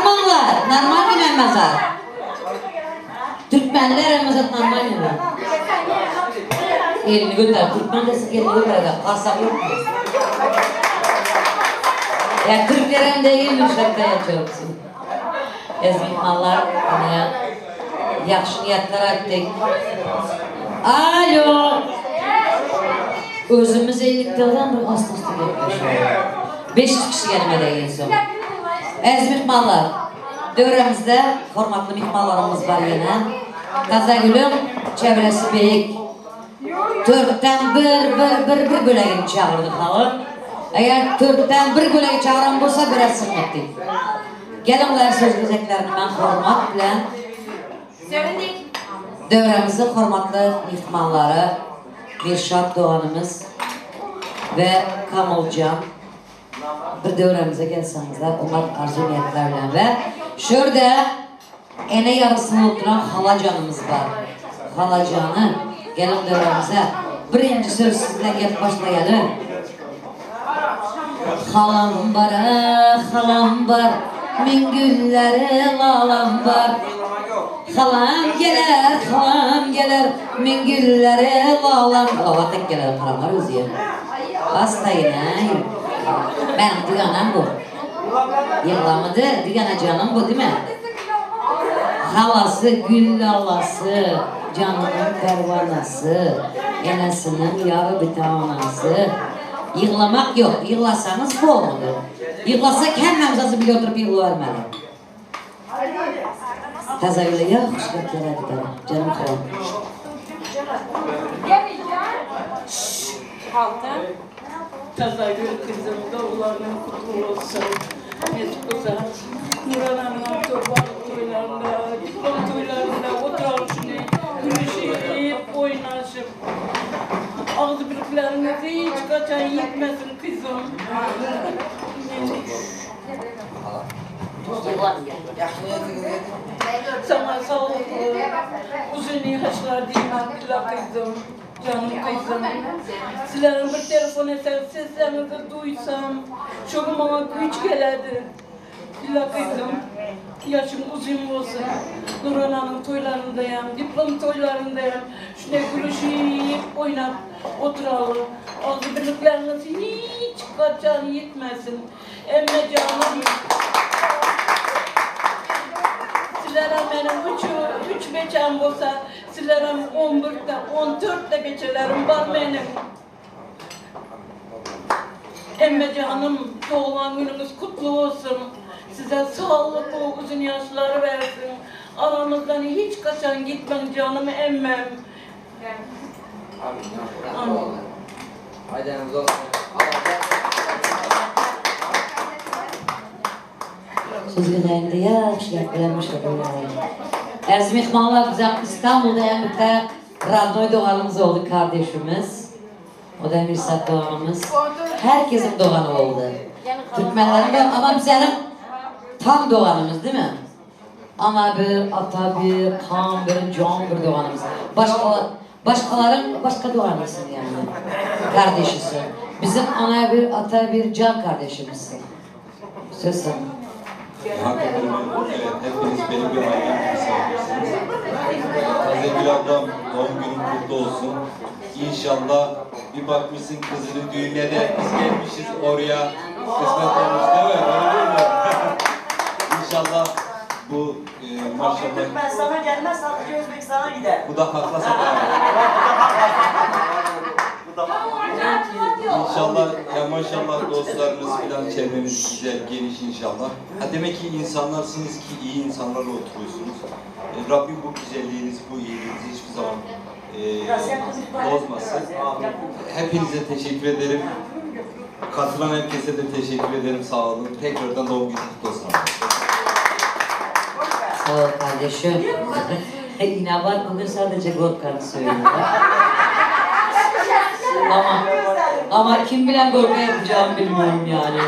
Normallar, normal mi mazar? Türkmenler mazar normal mi? Elini götür, Türkmen desin elini götür, karsak yok mu? Ya Türklerin değil şaka yapıyorsun. Ezmihmallar, hani yaxşı niyetler ettik. Alo. Özümüz 50 adam bir asta üstü gepleşiyor. 500 kişi gelmedi en son. Əziz mehmanlar, dövrəmizdə hörmətli mehmanlarımız var yenə. Tazagülün çevresi böyük. Dörtdən bir, bir, bir, bir böləyini çağırdı xalıq. Əgər dörtdən bir böləyini çağıran bolsa, biraz sıxmıtdık. Gəlinlər söz gözəklərini mən hörmət bilen dövrəmizin hörmətli mehmanları Mirşad Doğanımız və Kamılcan bir dövrəmizə gəlsənizlər, onlar arzu niyyətlərlə və şurada enə yarısını oturan xalacanımız var. Xalacanı gəlin dövrəmizə. Birinci söz sizlə gəlib başlayalım. Xalam var, xalam var, min gülləri lalam var. Xalam gələr, xalam gələr, min gülləri lalam. Lala tek gələr, xalamlar özü Hasta yine. Benim düganam bu. Yığlamıdı, dügana canım bu değil mi? Halası, güllalası, canının pervanası, enesinin yarı bir tanesi. Yığlamak yok, yığlasanız bu olmadı. Yığlasak hemmemiz azı bir oturup yığlıvermeli. Tazagüle yaxşı gələr gidelim, canım xalam. Tazagül kızım doğularının kutlu olsun. Mesut olsun. Nurhan Hanım'ın toylarında, diplom toylarında oturalım şimdi. Gülüşüp, oynaşıp. Ağzı birliklerinizi hiç kaçan yitmesin kızım. Sana sağlıklı, uzun yaşlar diyeyim billah kızım. Canım kızım, sizlerin bir telefon etsem, seslerinizi duysam, çok bana güç geledi. Yaşın uzun olsun. Nurana'nın toylarındayım, diplom toylarındayım. Şuna gülüşüp oynap oturalım. Ağzı birlikleriniz hiç kaçan yetmesin. Emme canım. Sizlere benim üç, üç beçem olsa, sizlere on birde, on dörtte beçelerim var benim. Emme canım, doğulan gününüz kutlu olsun. Size sağlıklı uzun yaşlar versin. Aramızdan hiç kaçan gitmem canım emmem. Amin. Haydi olsun. Söz yaxşı bilenmiş Əziz mehmanlar, bizim İstanbul'da en bir radnoy doğanımız oldu kardeşimiz. O da Mirsat doğanımız. Herkesin doğanı oldu. Türkmenlerin de ama bizim tam doğanımız değil mi? Ana bir, ata bir, kan bir, can bir doğanımız. Başka, başkaların başka doğanısın yani. Kardeşisi. Bizim ana bir, ata bir, can kardeşimizsin. Söz sana. Hakikaten evet, hepiniz benim bir ailem gibi sayılırsınız. Tazegül ablam doğum günün kutlu olsun. İnşallah bir bakmışsın kızının düğününe de biz gelmişiz oraya. Kısmet olmuş değil mi? Öyle değil mi? İnşallah bu e, maşallah Türkmenistan'a gelmez sadece Özbekistan'a gider. bu da hakla satar. İnşallah ya maşallah dostlarınız filan çevreniz güzel, geniş inşallah. Ha demek ki insanlarsınız ki iyi insanlarla oturuyorsunuz. E, Rabbim bu güzelliğinizi, bu iyiliğinizi hiçbir zaman e, bozmasın. Hepinize teşekkür ederim. Katılan herkese de teşekkür ederim. Sağ olun. Tekrardan doğum günü kutlu olsun. Sağ ol kardeşim. İnabat bugün sadece Gorkan'ı söylüyor. ama ama kim bilen Gorka yapacağımı bilmiyorum yani.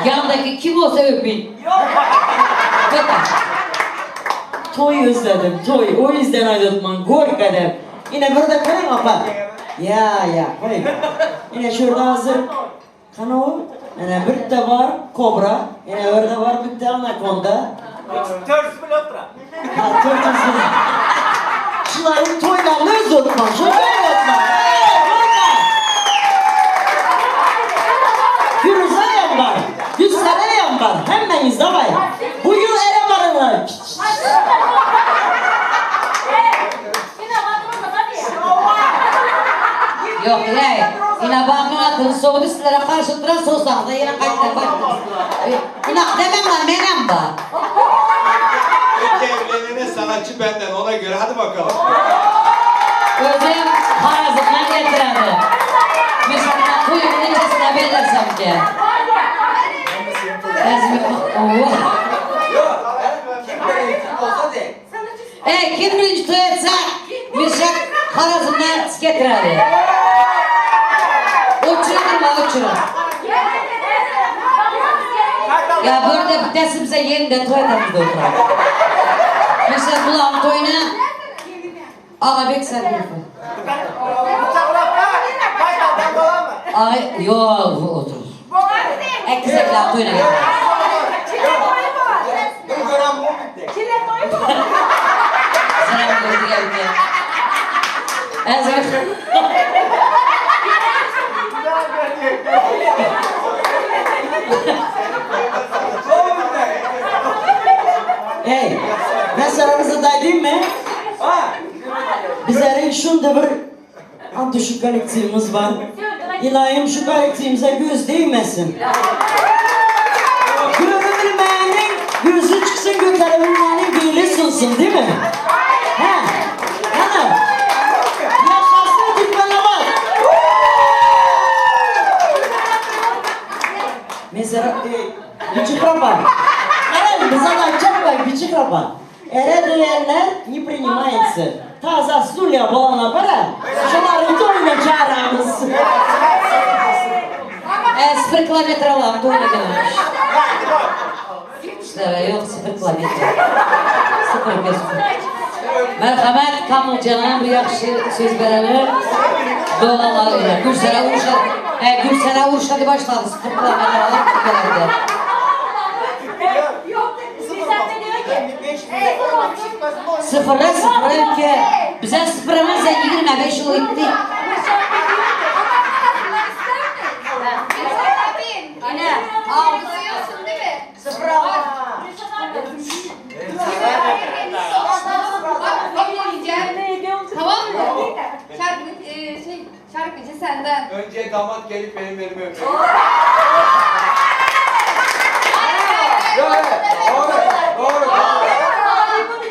Yandaki kim olsa öpün. Toy özledim, toy. O yüzden aydınlatman Gorka dem. Yine burada koyun apa. Ya ya koyun. Yine şurada hazır. Kana o? Yine bir de var kobra. Yine orada var bir de anakonda. Törs bile otura. Ha törtüsü. Şuların toylarını özledim. Şunu özledim. Firuza'yam var, Gülsere'yam var, hemmenizde var. Bu yıl ere varını. Yok hey. Yine bakın atın soğudu sizlere karşı duran soğusak da yine kaçta kaçta. Yine demem lan menem var. İlk evlenene sanatçı benden ona göre hadi bakalım. Özüm harazımdan getireni. Mesela kuyumun içerisine bellersem ki. Ezmi... Oh. Kim birinci olsa de. E kim birinci toy etse Mirşak harazımdan getireni. Uçurun la uçurun. Ya burada bitesimize yeniden toy edemiz de oturalım. Mesela kulağım toyuna Ağa bek sen Ay yok otur. Ekizek la toyuna gel. Selam gördü geldi. Ezmi. Hey, ben sana dayayım mı? Bizlerin şunda bir an şu kolektivimiz var. İlahim şu kolektivimize göz değmesin. Görünmeyenin gözü çıksın, götürülmeyenin beli sılsın değil mi? He. Hani? Yaşasın Türkmenabat. Mesela küçük rapa. Evet, bize de bak küçük rapa. Ere diyenler не принимается. Taza stulya bolana para, şunların toyuna çağıramız. E, sıfır kilometre alalım, toyuna gelmiş. İşte yok sıfır kilometre. Sıfır bir sıfır. Merhamet kamu canım bir yaxşı söz verelim. Dolanlar öyle. Gülsene Urşa, e, Gülsene Urşa başladı. Sıfır kilometre alalım, geldi. Yok, sen ne diyorsun? Sıfıra sıfıra ülke. Bize sıfıra sen 25 yıl gitti. Yine. Ağlıyorsun değil mi? Sıfıra bak. Bak evleneceğim. Tamam mı? Şarkı, e, şey, şarkıcı senden. Önce damat gelip benim elimi öpüyor. Doğru, doğru, doğru.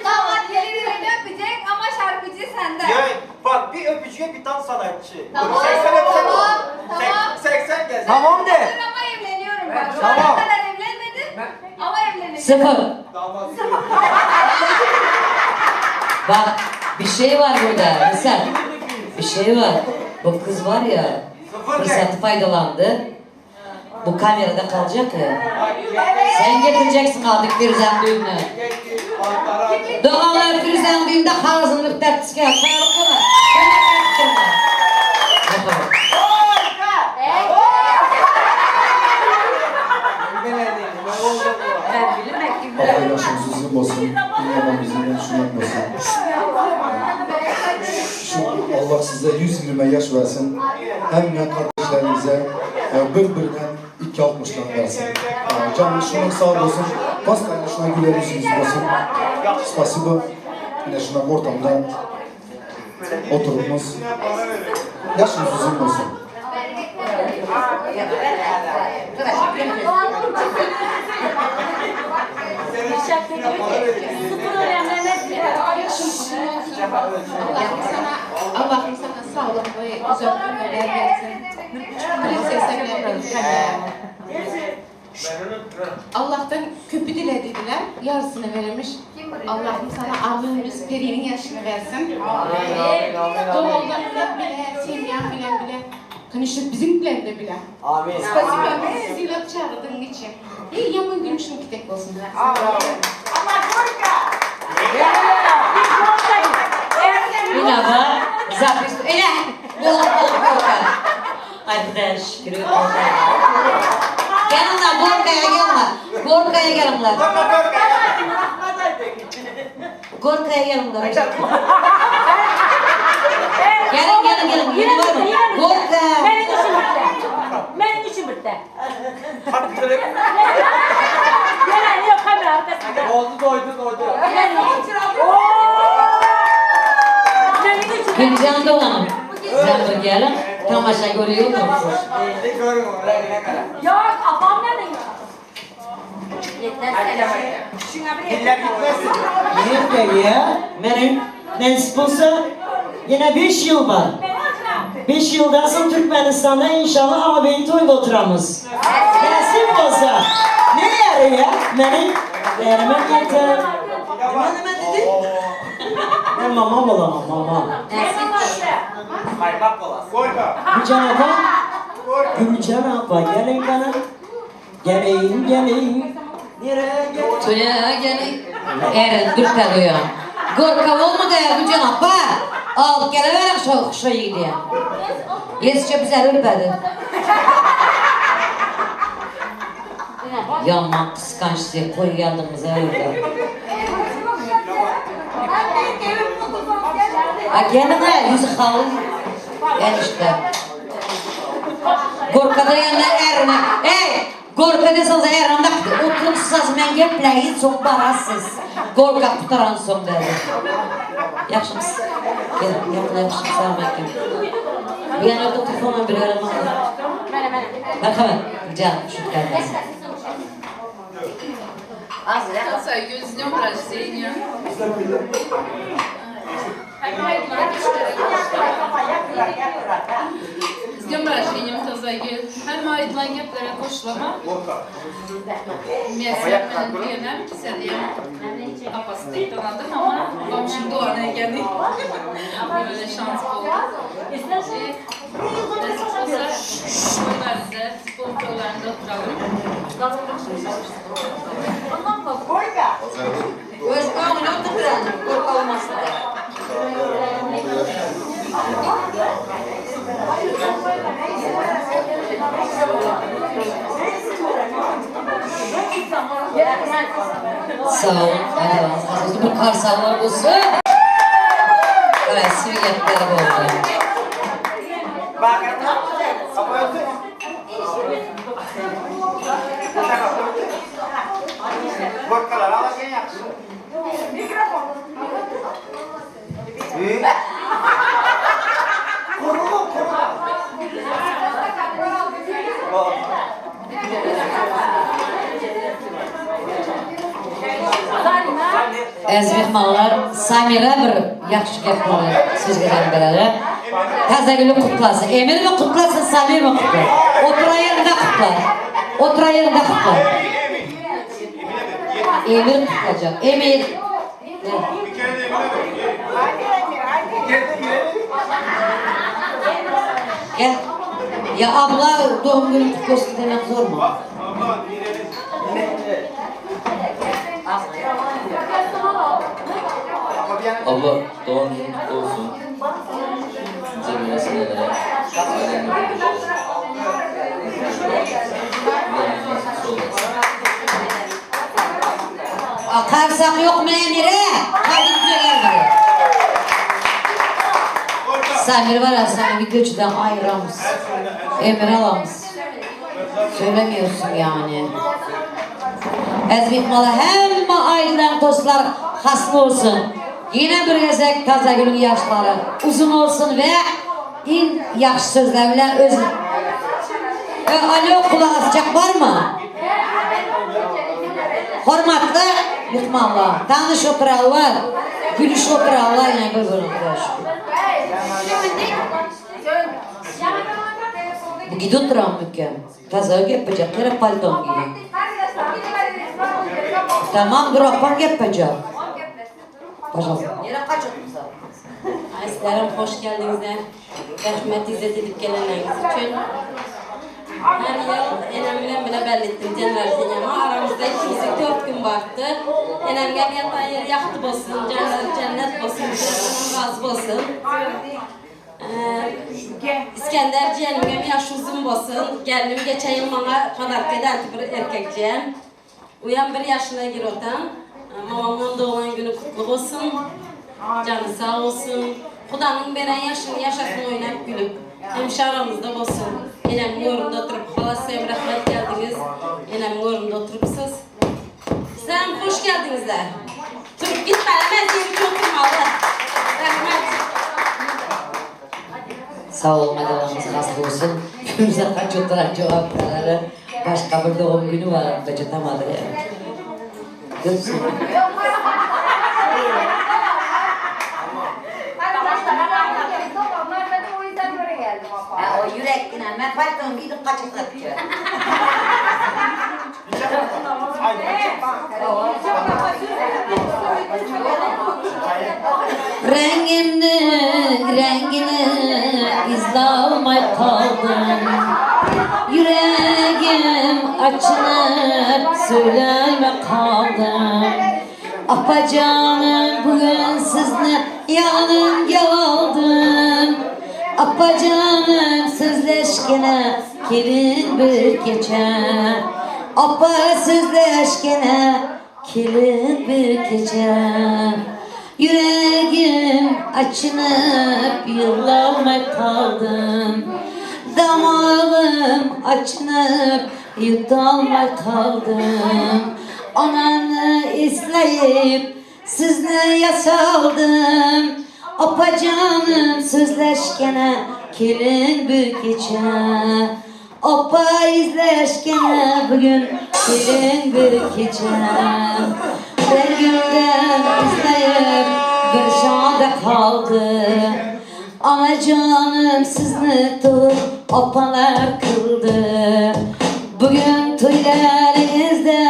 Damat gelip elini öpecek ama şarkıcı senden. Yani bak bir öpücüğe bir tam sanatçı. Tamam, 80 öpsen tamam, olur. tamam. 80 gelsin. Tamam de. Ama evleniyorum bak. Şu ana Tamam. kadar evlenmedim ama evleneceğim. Sıfır. Bak bir şey var burada. Mesela bir şey var. Bu kız var ya fırsatı faydalandı. Bu kamerada kalacak ya. Sen getireceksin aldık Firuzan düğünü. Doğanlar Firuzan düğünde ağzını öptertiske. Kayarık mı? Allah yaşınız uzun olsun. Dünyanın yüzünden şundan olsun. Şu Allah size 120 yaş versin. Hem de kardeşlerinize e, bir-birden 2.60'dan versin. E, Canlı şunun sağ olsun. Pastayla şuna güler yüzünüz olsun. Spasibo. Yine şuna ortamda oturumuz. Yaşınız uzun olsun. Sıfır önemlemez ki. Allah'ım sana, Allah'ım sana sağlık ve güzel ömürler versin. Prinsesa bilen Allah'tan köpü dilediler, yarısını verilmiş. Allah'ım sana ağlığımız perinin yaşını versin. Doğallarla bile, sevmeyen bilen bile, konuşup bizim bilen de bile. Amin. Spasiba, sizi çağırdığın için. İyi yaman gülmüşüm ki tek olsun. Yine var. Zapis. Ele. Bol bol gorka. Ay bu da şükür. Gelin lan Gorka'ya gelin lan. Gorka'ya gelin lan. Gorka'ya gelin lan. Gelin gelin gelin. Yine var mı? Gorka. Benim işim bitti. Benim işim bitti. Gelen yok kamera arkasında. Doldu, doydu, doydu. Benim işim Gülcan Doğan'ım. Sen bir gelin. Tamaşa görüyor musun? Ne görün oraya ne kadar. Yok afam nerede? Diller gitmez. Niye ya? Benim nasip olsa yine 5 yıl var. 5 yıldan sonra Türkmenistan'da inşallah ağabeyin toyunda oturamız. Nasip olsa. Ne yarı ya? Benim değerime yeter. Ne ne dedi? Ben mamam olamam mama. Kaymak olası. Gülcan apa. Gülcan apa gelin bana. Gelin gelin. Nereye gelin? Toya gelin. Erin dürpeliyor. Gorka olmadı ya Gülcan apa. Al geleverem şu şu yiğidi. Yetişe bize ürpedi. Yaman kıskançlığı koy geldiniz öyle. Ha gelin ha yüzü halı. Enişte. Gorkada yanına erine. Ey! Gorka deseniz erine oturumsuz men gepleyin soň barasız. Gorka kutaran soň dedi. Yaxşymyz? Gel, yakın yaxşım, salam aleyküm. Bir yana orada telefonla bir arama. Merhaba, Gülcan, şu gelmez. Tazagül, с днем рождения. С днем рождения, Tazagül. Hem ayrılan geplere koşulama. Mesela diyemem ki sen diyem. Apası değil tanıdım ama komşum doğana geldi. Böyle şans oldu. Nasip olsa bunlar bize diplom toylarında oturalım. Öz önüne oturduran, gorka olmasın da. Sag boluň, Allaňyz razy bolsun. Bir karsaglar bolsun. Krasiw gepler boldy. Äziz myhmanlar, Samira bir ýagşy gepleri söz gezegini bereli. Täzegüli gutlasyn. Emirmi gutlasyn, Samirmi gutlasyn? Oturan ýerinde gutla. Oturan ýerinde gutla. Emir gutlajak. Emir. Gel. Ya abla doğum günün kutlu olsun demek zor mu? Abla doğum günün kutlu olsun. Nice böyle senelere. Ailenle birlikte. Karsak ýokmy Emire? Hadi bize gel buraya. Samir var ya seni videocudan ayıramız. Emir alamız. Söylemiyorsun yani. Äziz myhmanlar hemme aýdylan tostlar hasly bolsun. Ýene bir gezek Tazagülüň ýaşlary uzyn bolsun we iň ýagşy sözler bilen öz E, alo gulak asjak barmy? Hormatly myhmanlar, tanyş oturarlar, gülüşip oturarlar ýene bir-birine Hudaýa şükür. Bu gidip oturan mükem. Taza gepbejek gerek palton giýen. Tamam dur apam gepbejek. Pažalsta. Nirä gaçypsyň? Aýslarym hoş geldiňizler. Rahmet izzet edip gelenleriňiz üçin. Her ýyl enem bilen bile belli etdim den rojdenýamy. Aramyzda ikimiziň 4 gün bardy. Enem gel ýatan ýeri ýagty bolsun, janlary jennet bolsun, bizlerden razy bolsun. Iskender jiýenimem ýaşy uzyn bolsun. Gelnim geçen ýyl maňa podarka edendi bir erkek jiýen. Uýam bir ýaşyna gir otan. Mamamyňam doglan güni kutly bolsun. Jany sag bolsun. Hudanyň beren ýaşyny ýaşasyn oýnap gülüp. Hemişe aramyzda bolsun. Enemiň ornunda oturyp halas hem rahmet geldiňiz. Enemiň ornunda oturypsyz. Sizem hoş geldiňizler. Turup gitmeli men seň üçin oturmaly. Rahmet. Sag boluň Allaňyz razy bolsun. Bize kaç oturan jogap bereli. Başga bir dogum günü bar bejatamaly. O ýürek inen men paltony giýdim gaçyp gaçýar. Reňimniň reňgini yzlalmaý galdym. Ýüregim açynyp söýlälme galdym. Apajanym bu gün sizni ýanymga aldym. Apajanym sözleşgene gelin bir gije. Apa sözleşgene gelin bir gije. Ýüregim açynyp ýyglalmaý galdym. Damagym açynyp ýutalmaý galdym. Anany isleýip sizni ýasaldym. Apajanym sözleşgene gelin bir gije. Apa izleşgene bugün gelin bir gije. Bir günden izleyip bir şada kaldı. Anacanım sizni tutup apalar kıldı. Bugün tüylerinizde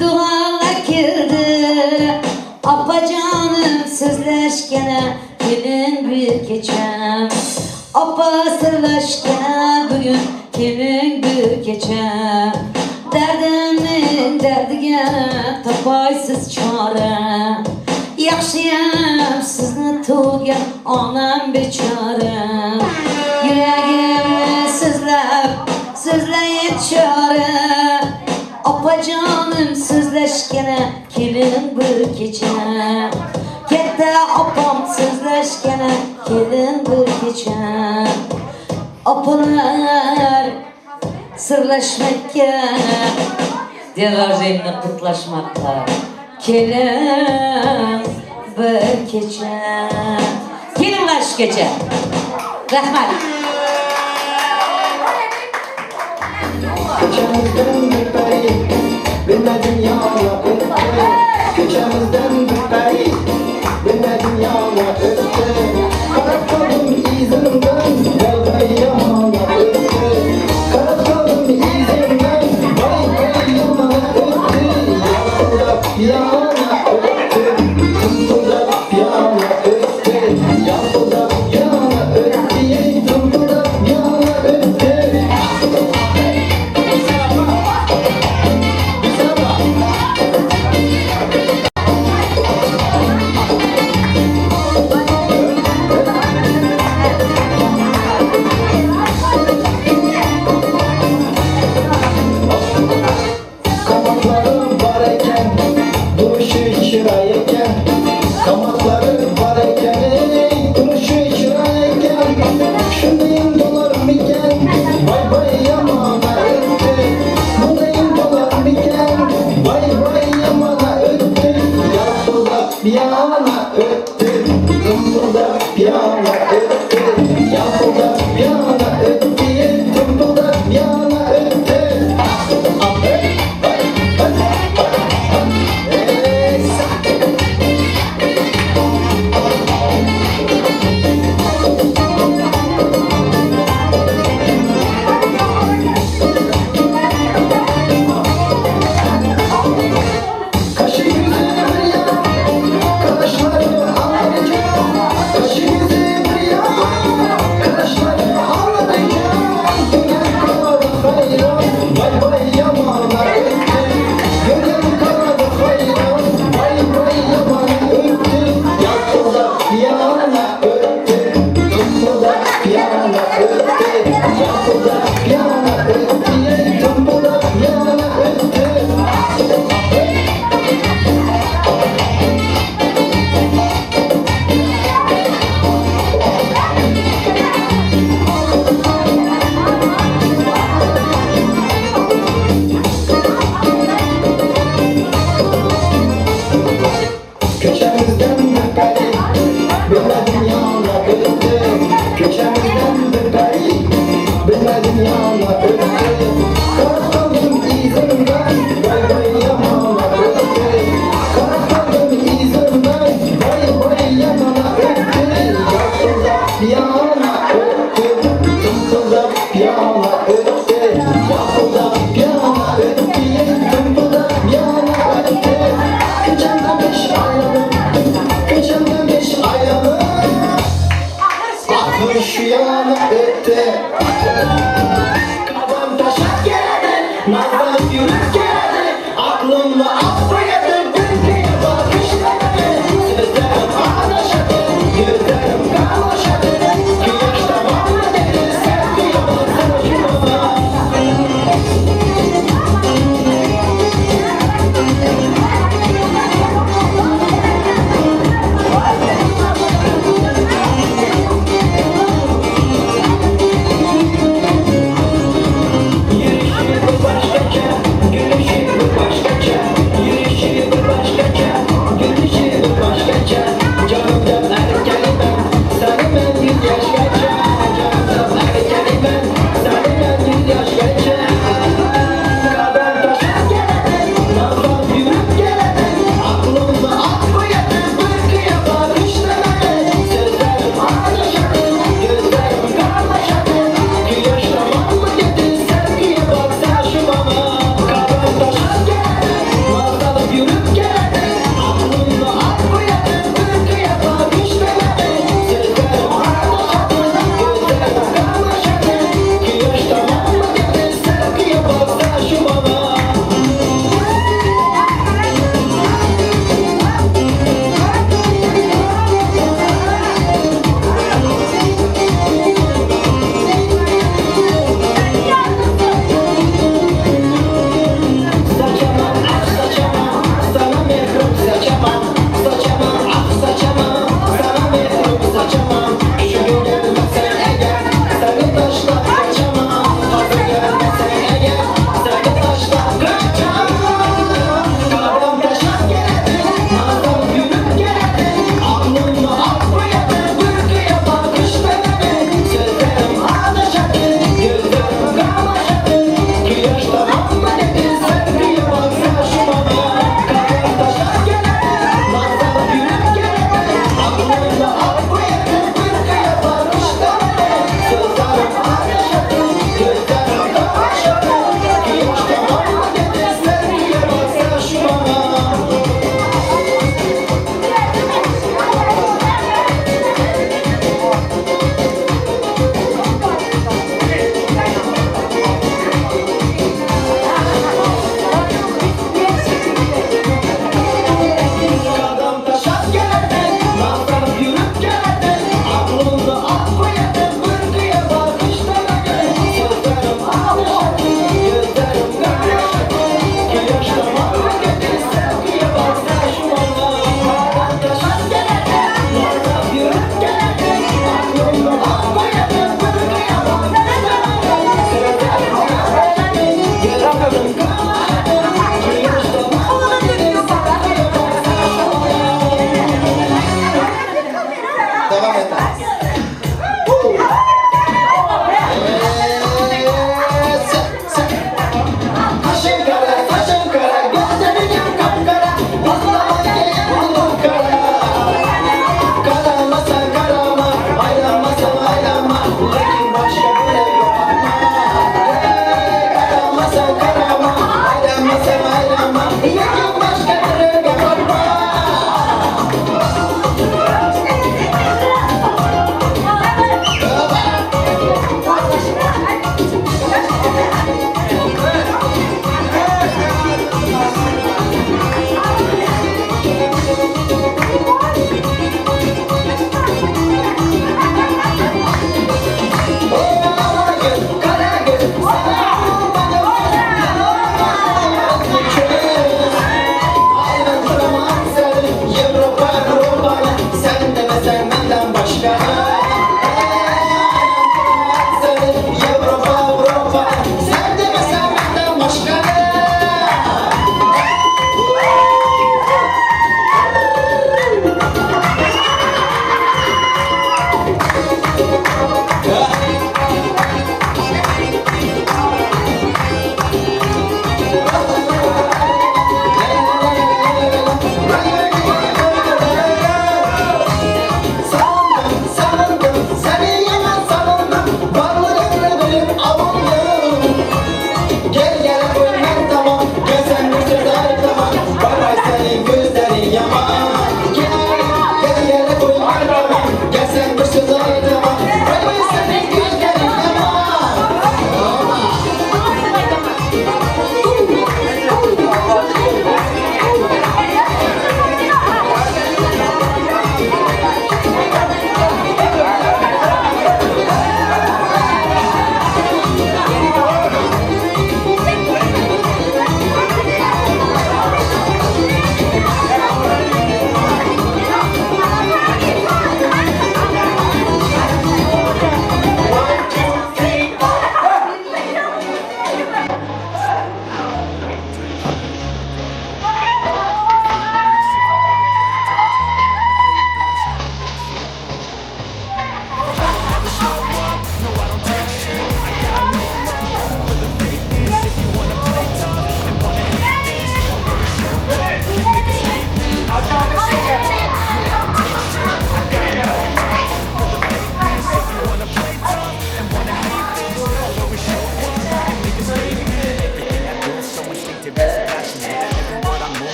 dualar kirdi. Apacanım sözleşkene gelin bir gecem. Apa sırlaşkene bugün gelin bir gecem. Derdimin derdige tapaysız çare. Yaxşıyam sizni tug'gan onam bechora. Yuragimni sizlab, sizlayib chora. Opajonim so'zlashgana kelin bir kecha. Katta opam so'zlashgana kelin bir kecha. Opalar sırlaşmakka, день рождения kutlashmoqqa kelin bir kecha. Kelinglar shu kecha. Rahmat. Köçemizden bir peri, bilmedim yana öttü. Köçemizden bir peri, bilmedim yana öttü. Kara kaldım izinden, vay vay yamana öttü. Kara kaldım izinden, vay vay yamana öttü. Yapıldak yana öttü, tuntuldak yana öttü. Yapıldak yana öttü, tuntuldak yana öttü. Kamakları var eken, duruşu şıray eken. Kamakları var eken, ey, duruşu şıray eken. Şundayım dolar miken, vay vay yamana öttü. Bundayım dolar miken, vay vay yamana öttü. Yapıldak bir yana öttü, tımbıldak bir yana öttü. Yapıldak bir yana öttü, tımbıldak bir yana öttü. Kaşı yüzü bir yana, kaşları alacağım. Kaşı yüzü bir yana, kaşları alacağım. Gören kaldı hayran, vay vay yamana öttü. Gören kaldı hayran, vay vay yamana öttü. Yapıldak bir yana öttü, tımbıldak bir yana öttü. Yapıldak bir yana öttü, tımbıldak bir yana öttü. Köşemizden bir peri, bilmedim yana öttü. Köşemizden bir peri, bilmedim yana öttü. Kara kaldım izinden, vay vay yamana öttü. Kara kaldım izinden, vay vay yamana öttü. Yapıldak bir yana öttü, tımbıldak bir yana öttü. Yapıldak bir yana öttü, tımbıldak bir yana öttü. Köçemden beş aylanıp, köçemden beş aylanıp, Ahır şu yana öttü. Kadam taşak geldi, nazlanıp yürüp geldi. Aklımda affı yedim, bir bakışladı. Sözlerim ağlaşadı, gözlerim kamaşadı. Ki yaşta var mı dedi, sen bir yalan Yürüyüşü başkaca, gülüşü başkaca.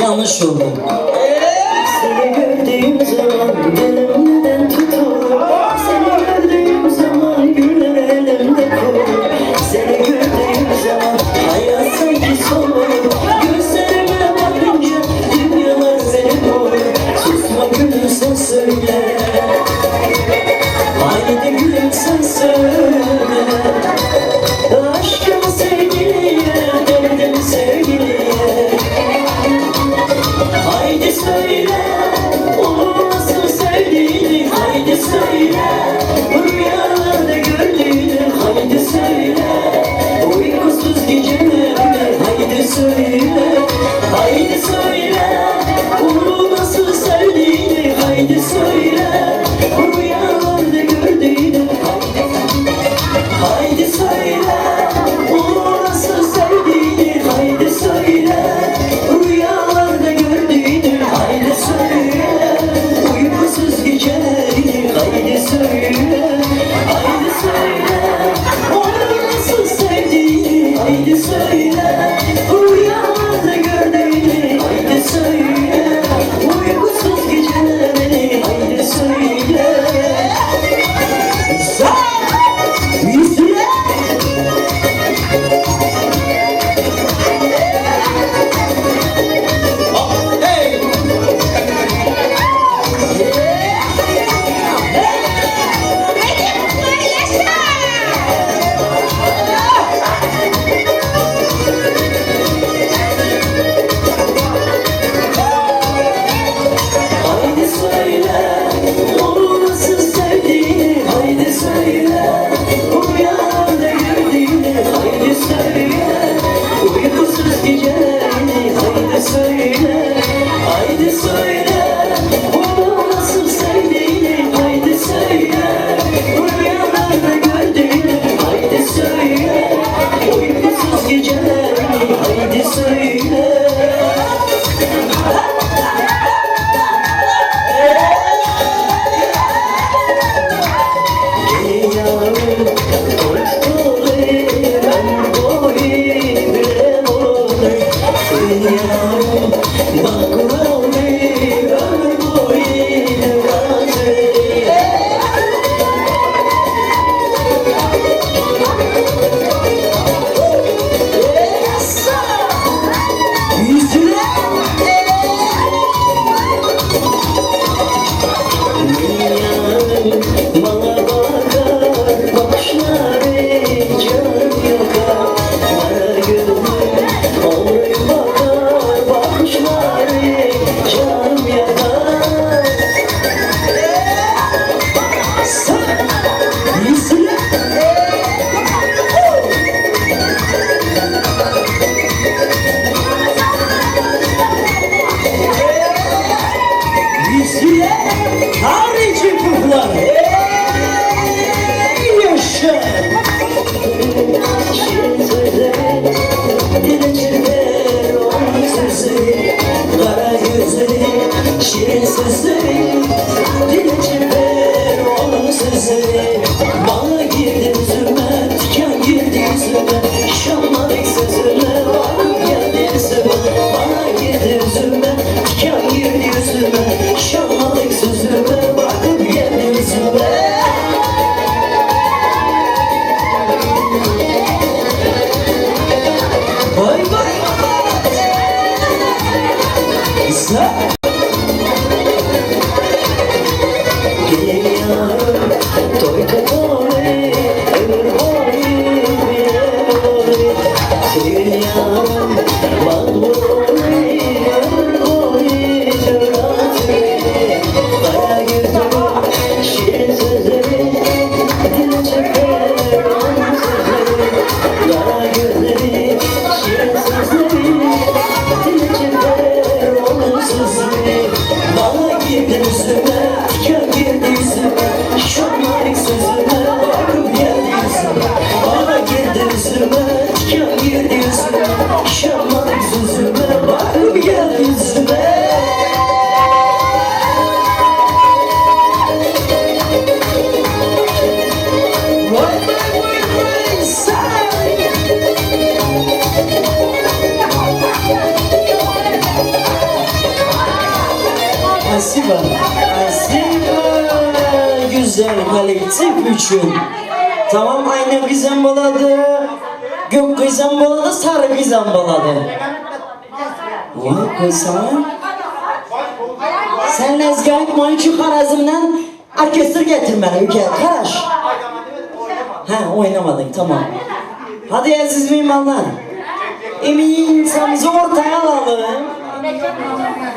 Yanlış oldu. Seni gördüğüm zaman elimden tutulur. Seni gördüğüm zaman güller elimde kurur. Seni gördüğüm zaman hayat sanki solur. Gözlerime bakınca dünyalar benim olur. Susma gülüm sen söyle. Haydi gülüm sen söyle. Aşkım sevgiliye, derdim sevgiliye. Haydi söyle, onu nasıl sevdiğini. Haydi söyle, rüyalarda gördüğünü. Haydi söyle, uykusuz gecelerde. Haydi söyle, haydi söyle, onu nasıl sevdiğini. Haydi söyle, rüyalarda gördüğünü. Haydi söyle, onu nasıl sevdiğini. söyle. Bana bakar bakışları canım yakar Kara gözlüm oy bakar bakışları canım yakar Yüzüne harici puflar. Ey yaşa! Şirin sözleri dile çeker onun sözleri Kara gözleri şirin sözleri dile çeker onun sözleri Bana girdi yüzüme tiken girdi yüzüme Şanladık sözüme varıp geldi yüzüme Bana girdi yüzüme tiken girdi yüzüme Şanladık sözüme bakıp geldi yüzüme Vay vay! Sen! Gel yarım toy tutar ömür boyu bile boyu Sevil yarım mağdur ömür boyu cürat Kara gözlüm şirin sözleri dile çeker onun sözleri Kara gözleri şirin sözleri dile çeker onun sözleri Bana girdi yüzüme, tiken girdi yüzüme Şanlarik sözüme, bakıp geldi yüzüme Bana girdi yüzüme, tiken girdi yüzüme Şanlarik sözüme, bakıp geldi yüzüme Vay vay vay vay sen! Спасибо. Спасибо güzel kolektif için. Tamam aynı kızım boladı. Gök kızım boladı, sarı kızım boladı. Vay koysana. Sen lezgi aytma için Harazm'dan orkestr getirmeli ülke. Karaş. Ha oynamadın tamam. Hadi aziz mimarlar. Emin insanımızı ortaya alalım.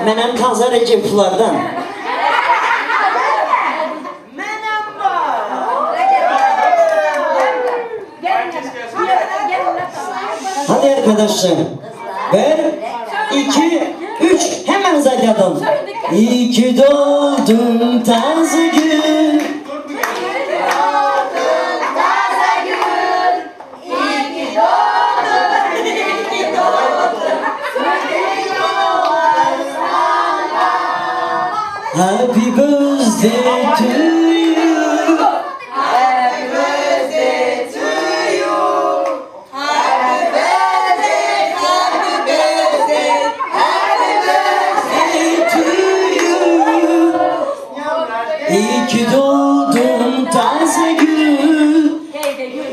Menem taze Recep'lardan. Hadi arkadaşlar. Bir, iki, üç. Hemen zayladım. İyi ki doğdun taze gül. Happy birthday to you. Happy birthday to you. Happy birthday, happy birthday, happy birthday to you. İyi ki doğdun taze gül.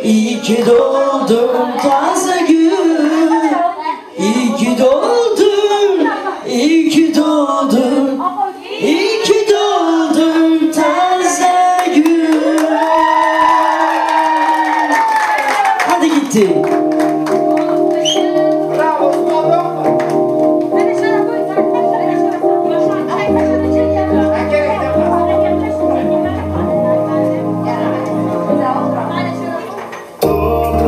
İyi ki doğdun taze gül. İyi ki doğdun, iyi ki doğdun. İyi ki doğdun taze gül. Hadi gitti.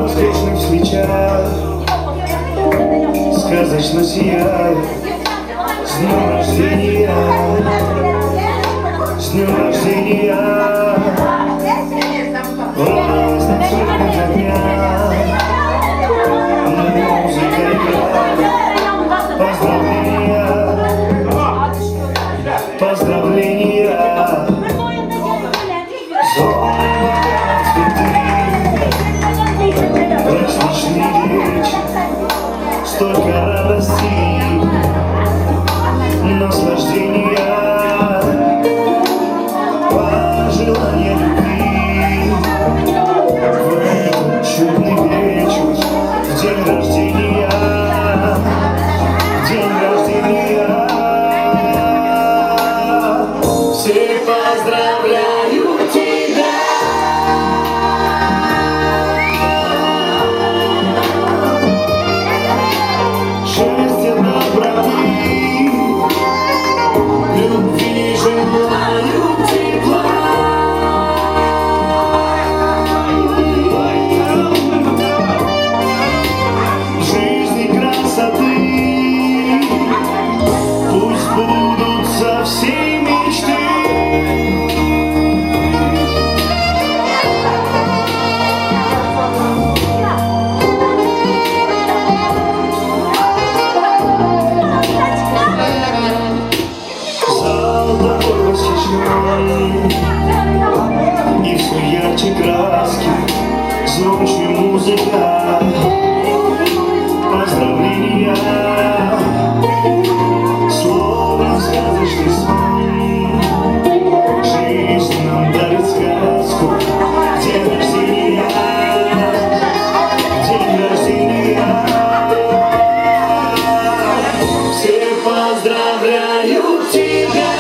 Встречных свечах Сказочно сияет С днем рождения С днем рождения Разноцветных огня Музыка играет. Столько радости, наслаждения, пожелания любви. В этот чудный вечер, в день рождения, в день рождения. Все поздравляют тебя. Счастья, доброты, любви желаю тепла. Жизни красоты, пусть сбудутся все мечты. Зал тобой восхищен, И все ярче краски, звонче музыка. Поздравления, словно сказочный сон. Жизнь нам дарит сказку, день рождения, день рождения. Все поздравляют тебя.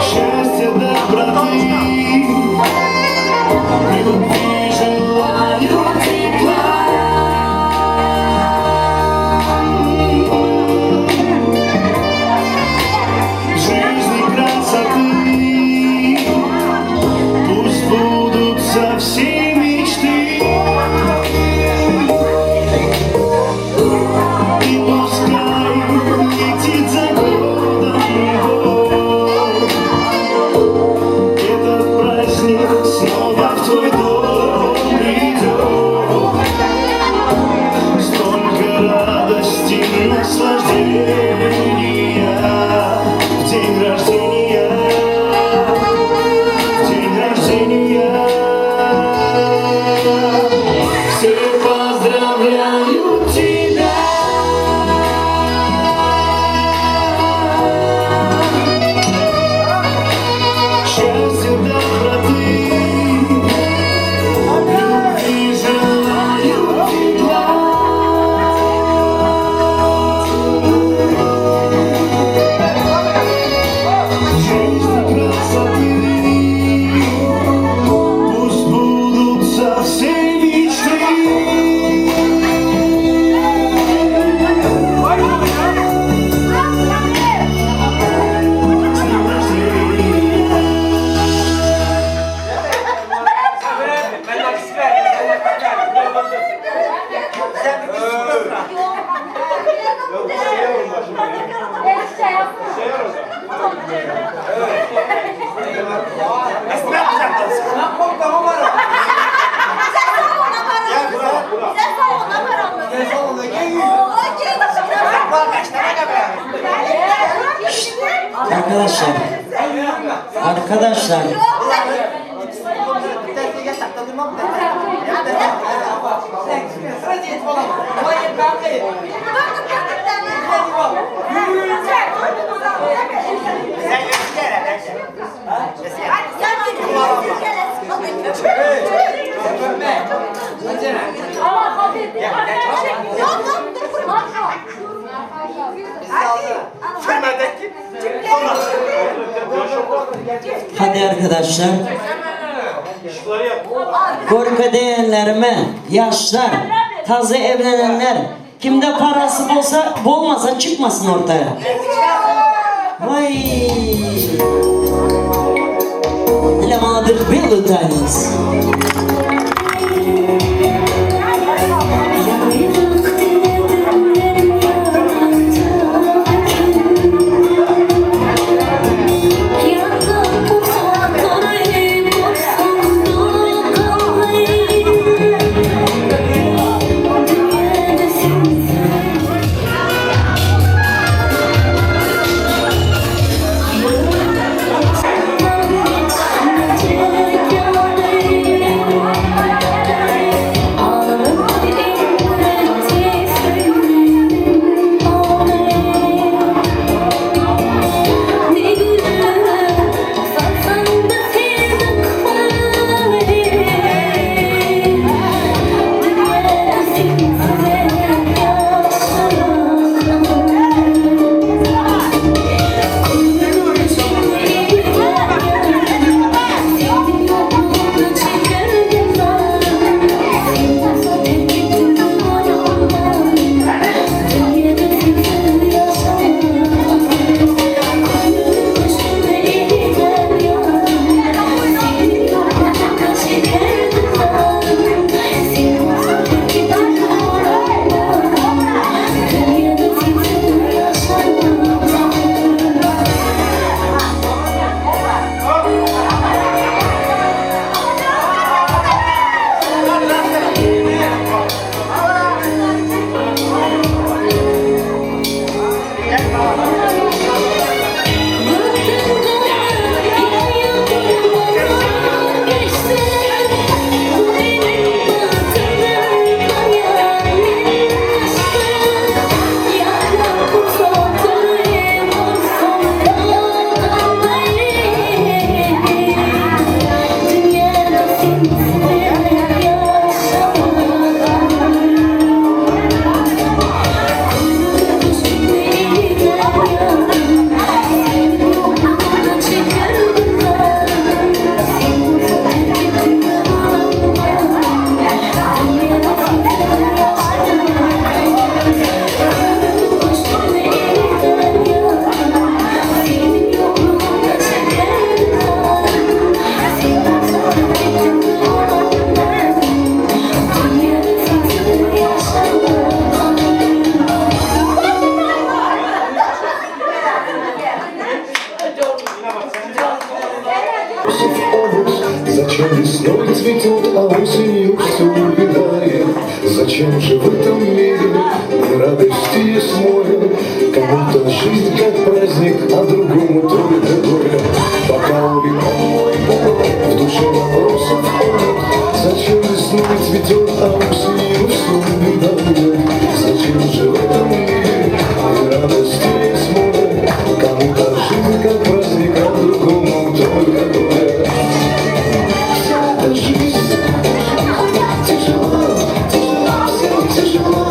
Счастья, доброты, любви желаю тепла. Жизни красоты, пусть сбудутся все мечты. И пускай летит за годом год, этот праздник снова в твой дом придет. Столько радости, наслаждения в день рождения, в день рождения. Все поздравляют тебя. Счастья, доброты, любви желаю тепла. Жизни красоты, пусть сбудутся все мечты. С днем рождения! Arkadaşlar, arkadaşlar. Hadi arkadaşlar. Gorka diyenlerime, yaşlar, taze evlenenler, kimde parası bolsa, bolmasa çıkmasın ortaya. Vay! Для молодых белый танец. Yeah. Зачем весной цветет, а осенью все увядает? Зачем же в этом мире ни радости есть море? Кому-то жизнь как праздник, а другому только горе. Пока увлеком мой в душе вопросов омут. Зачем весной цветет, а осенью все увядает? Зачем же в этом мире ни радости есть море? Кому-то жизнь как праздник, а другому только горе. Вся эта жизнь тяжела, всем тяжело,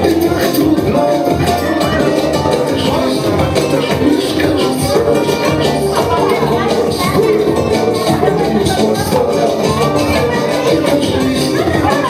и так трудно. Эта жизнь, эта жизнь кажется такой простой, неспроста. Эта жизнь.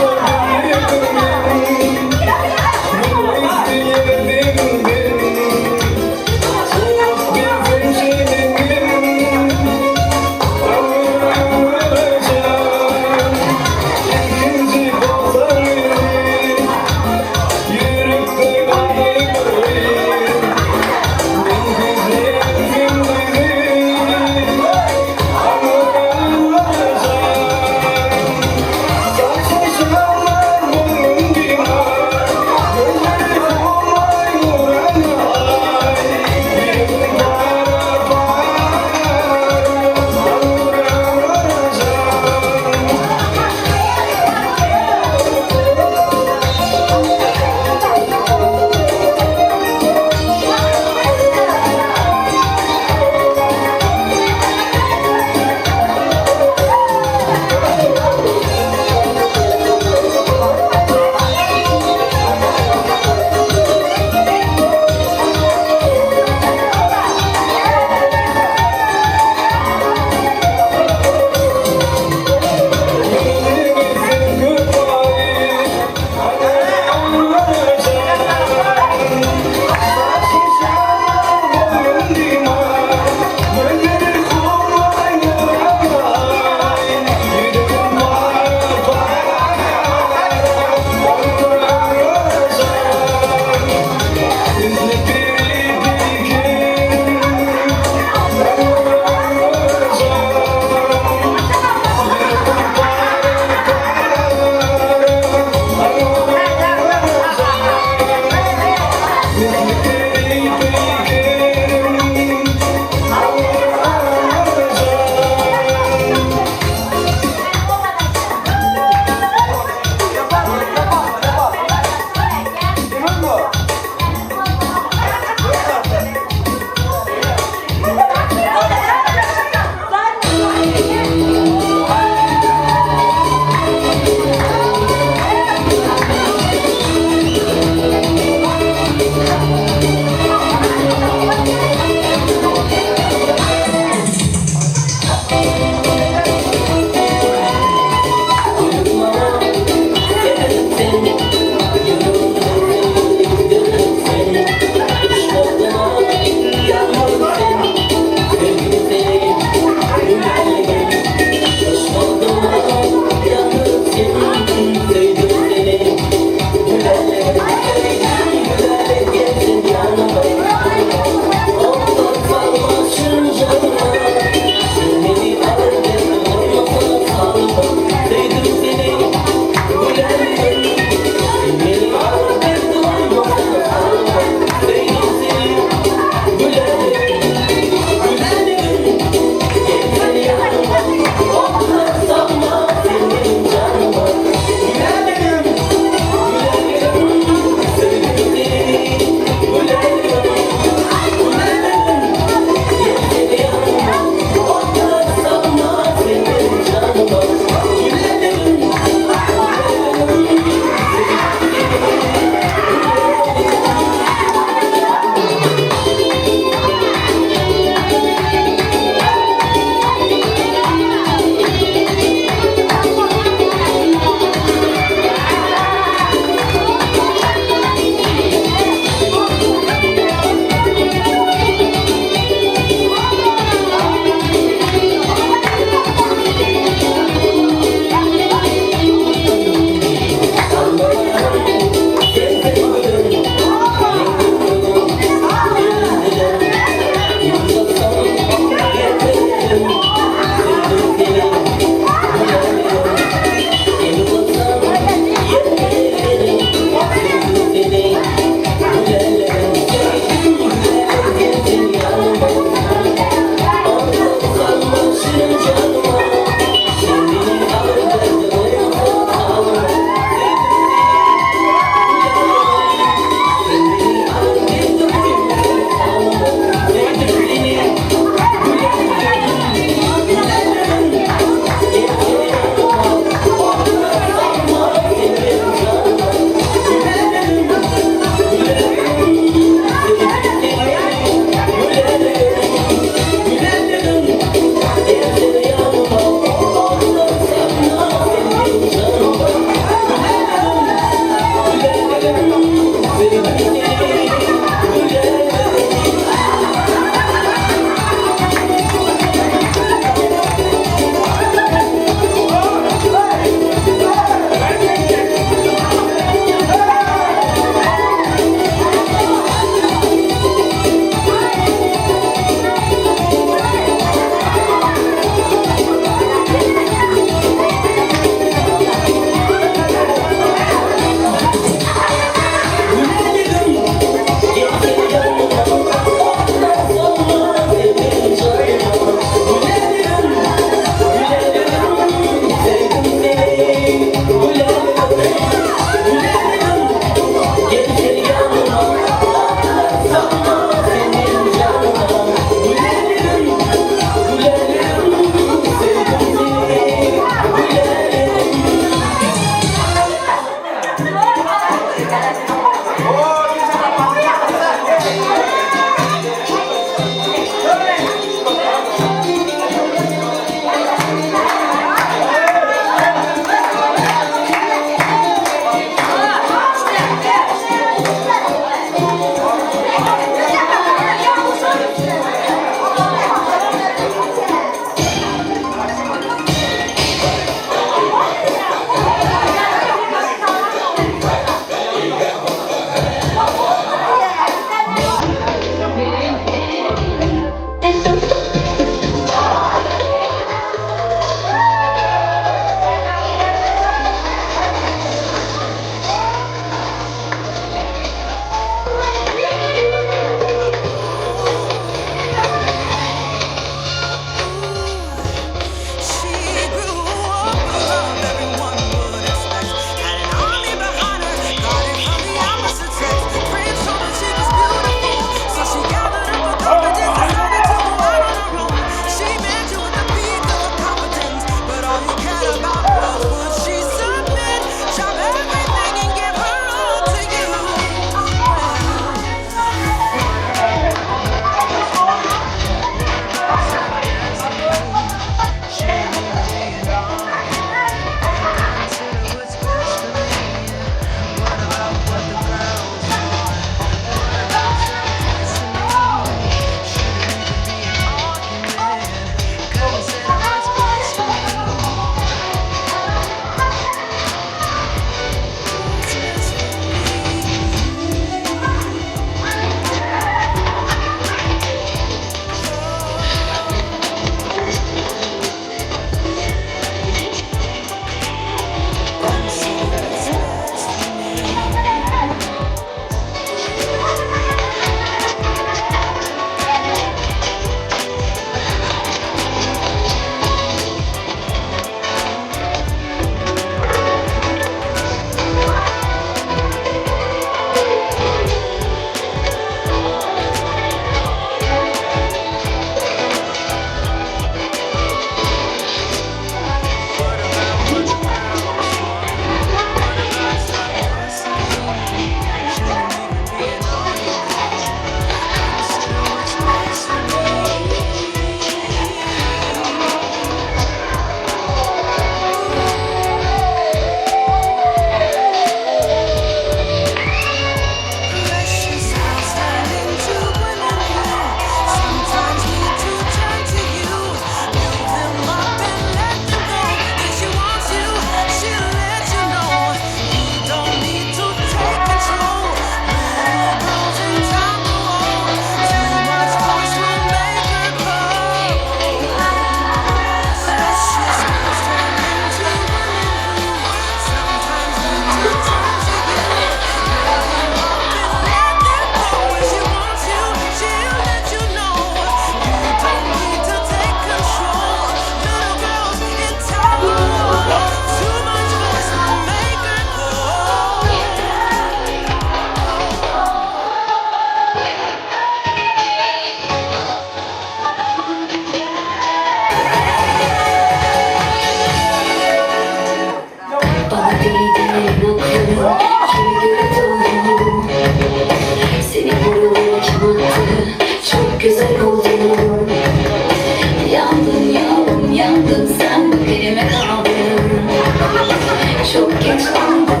Çok geç oldu.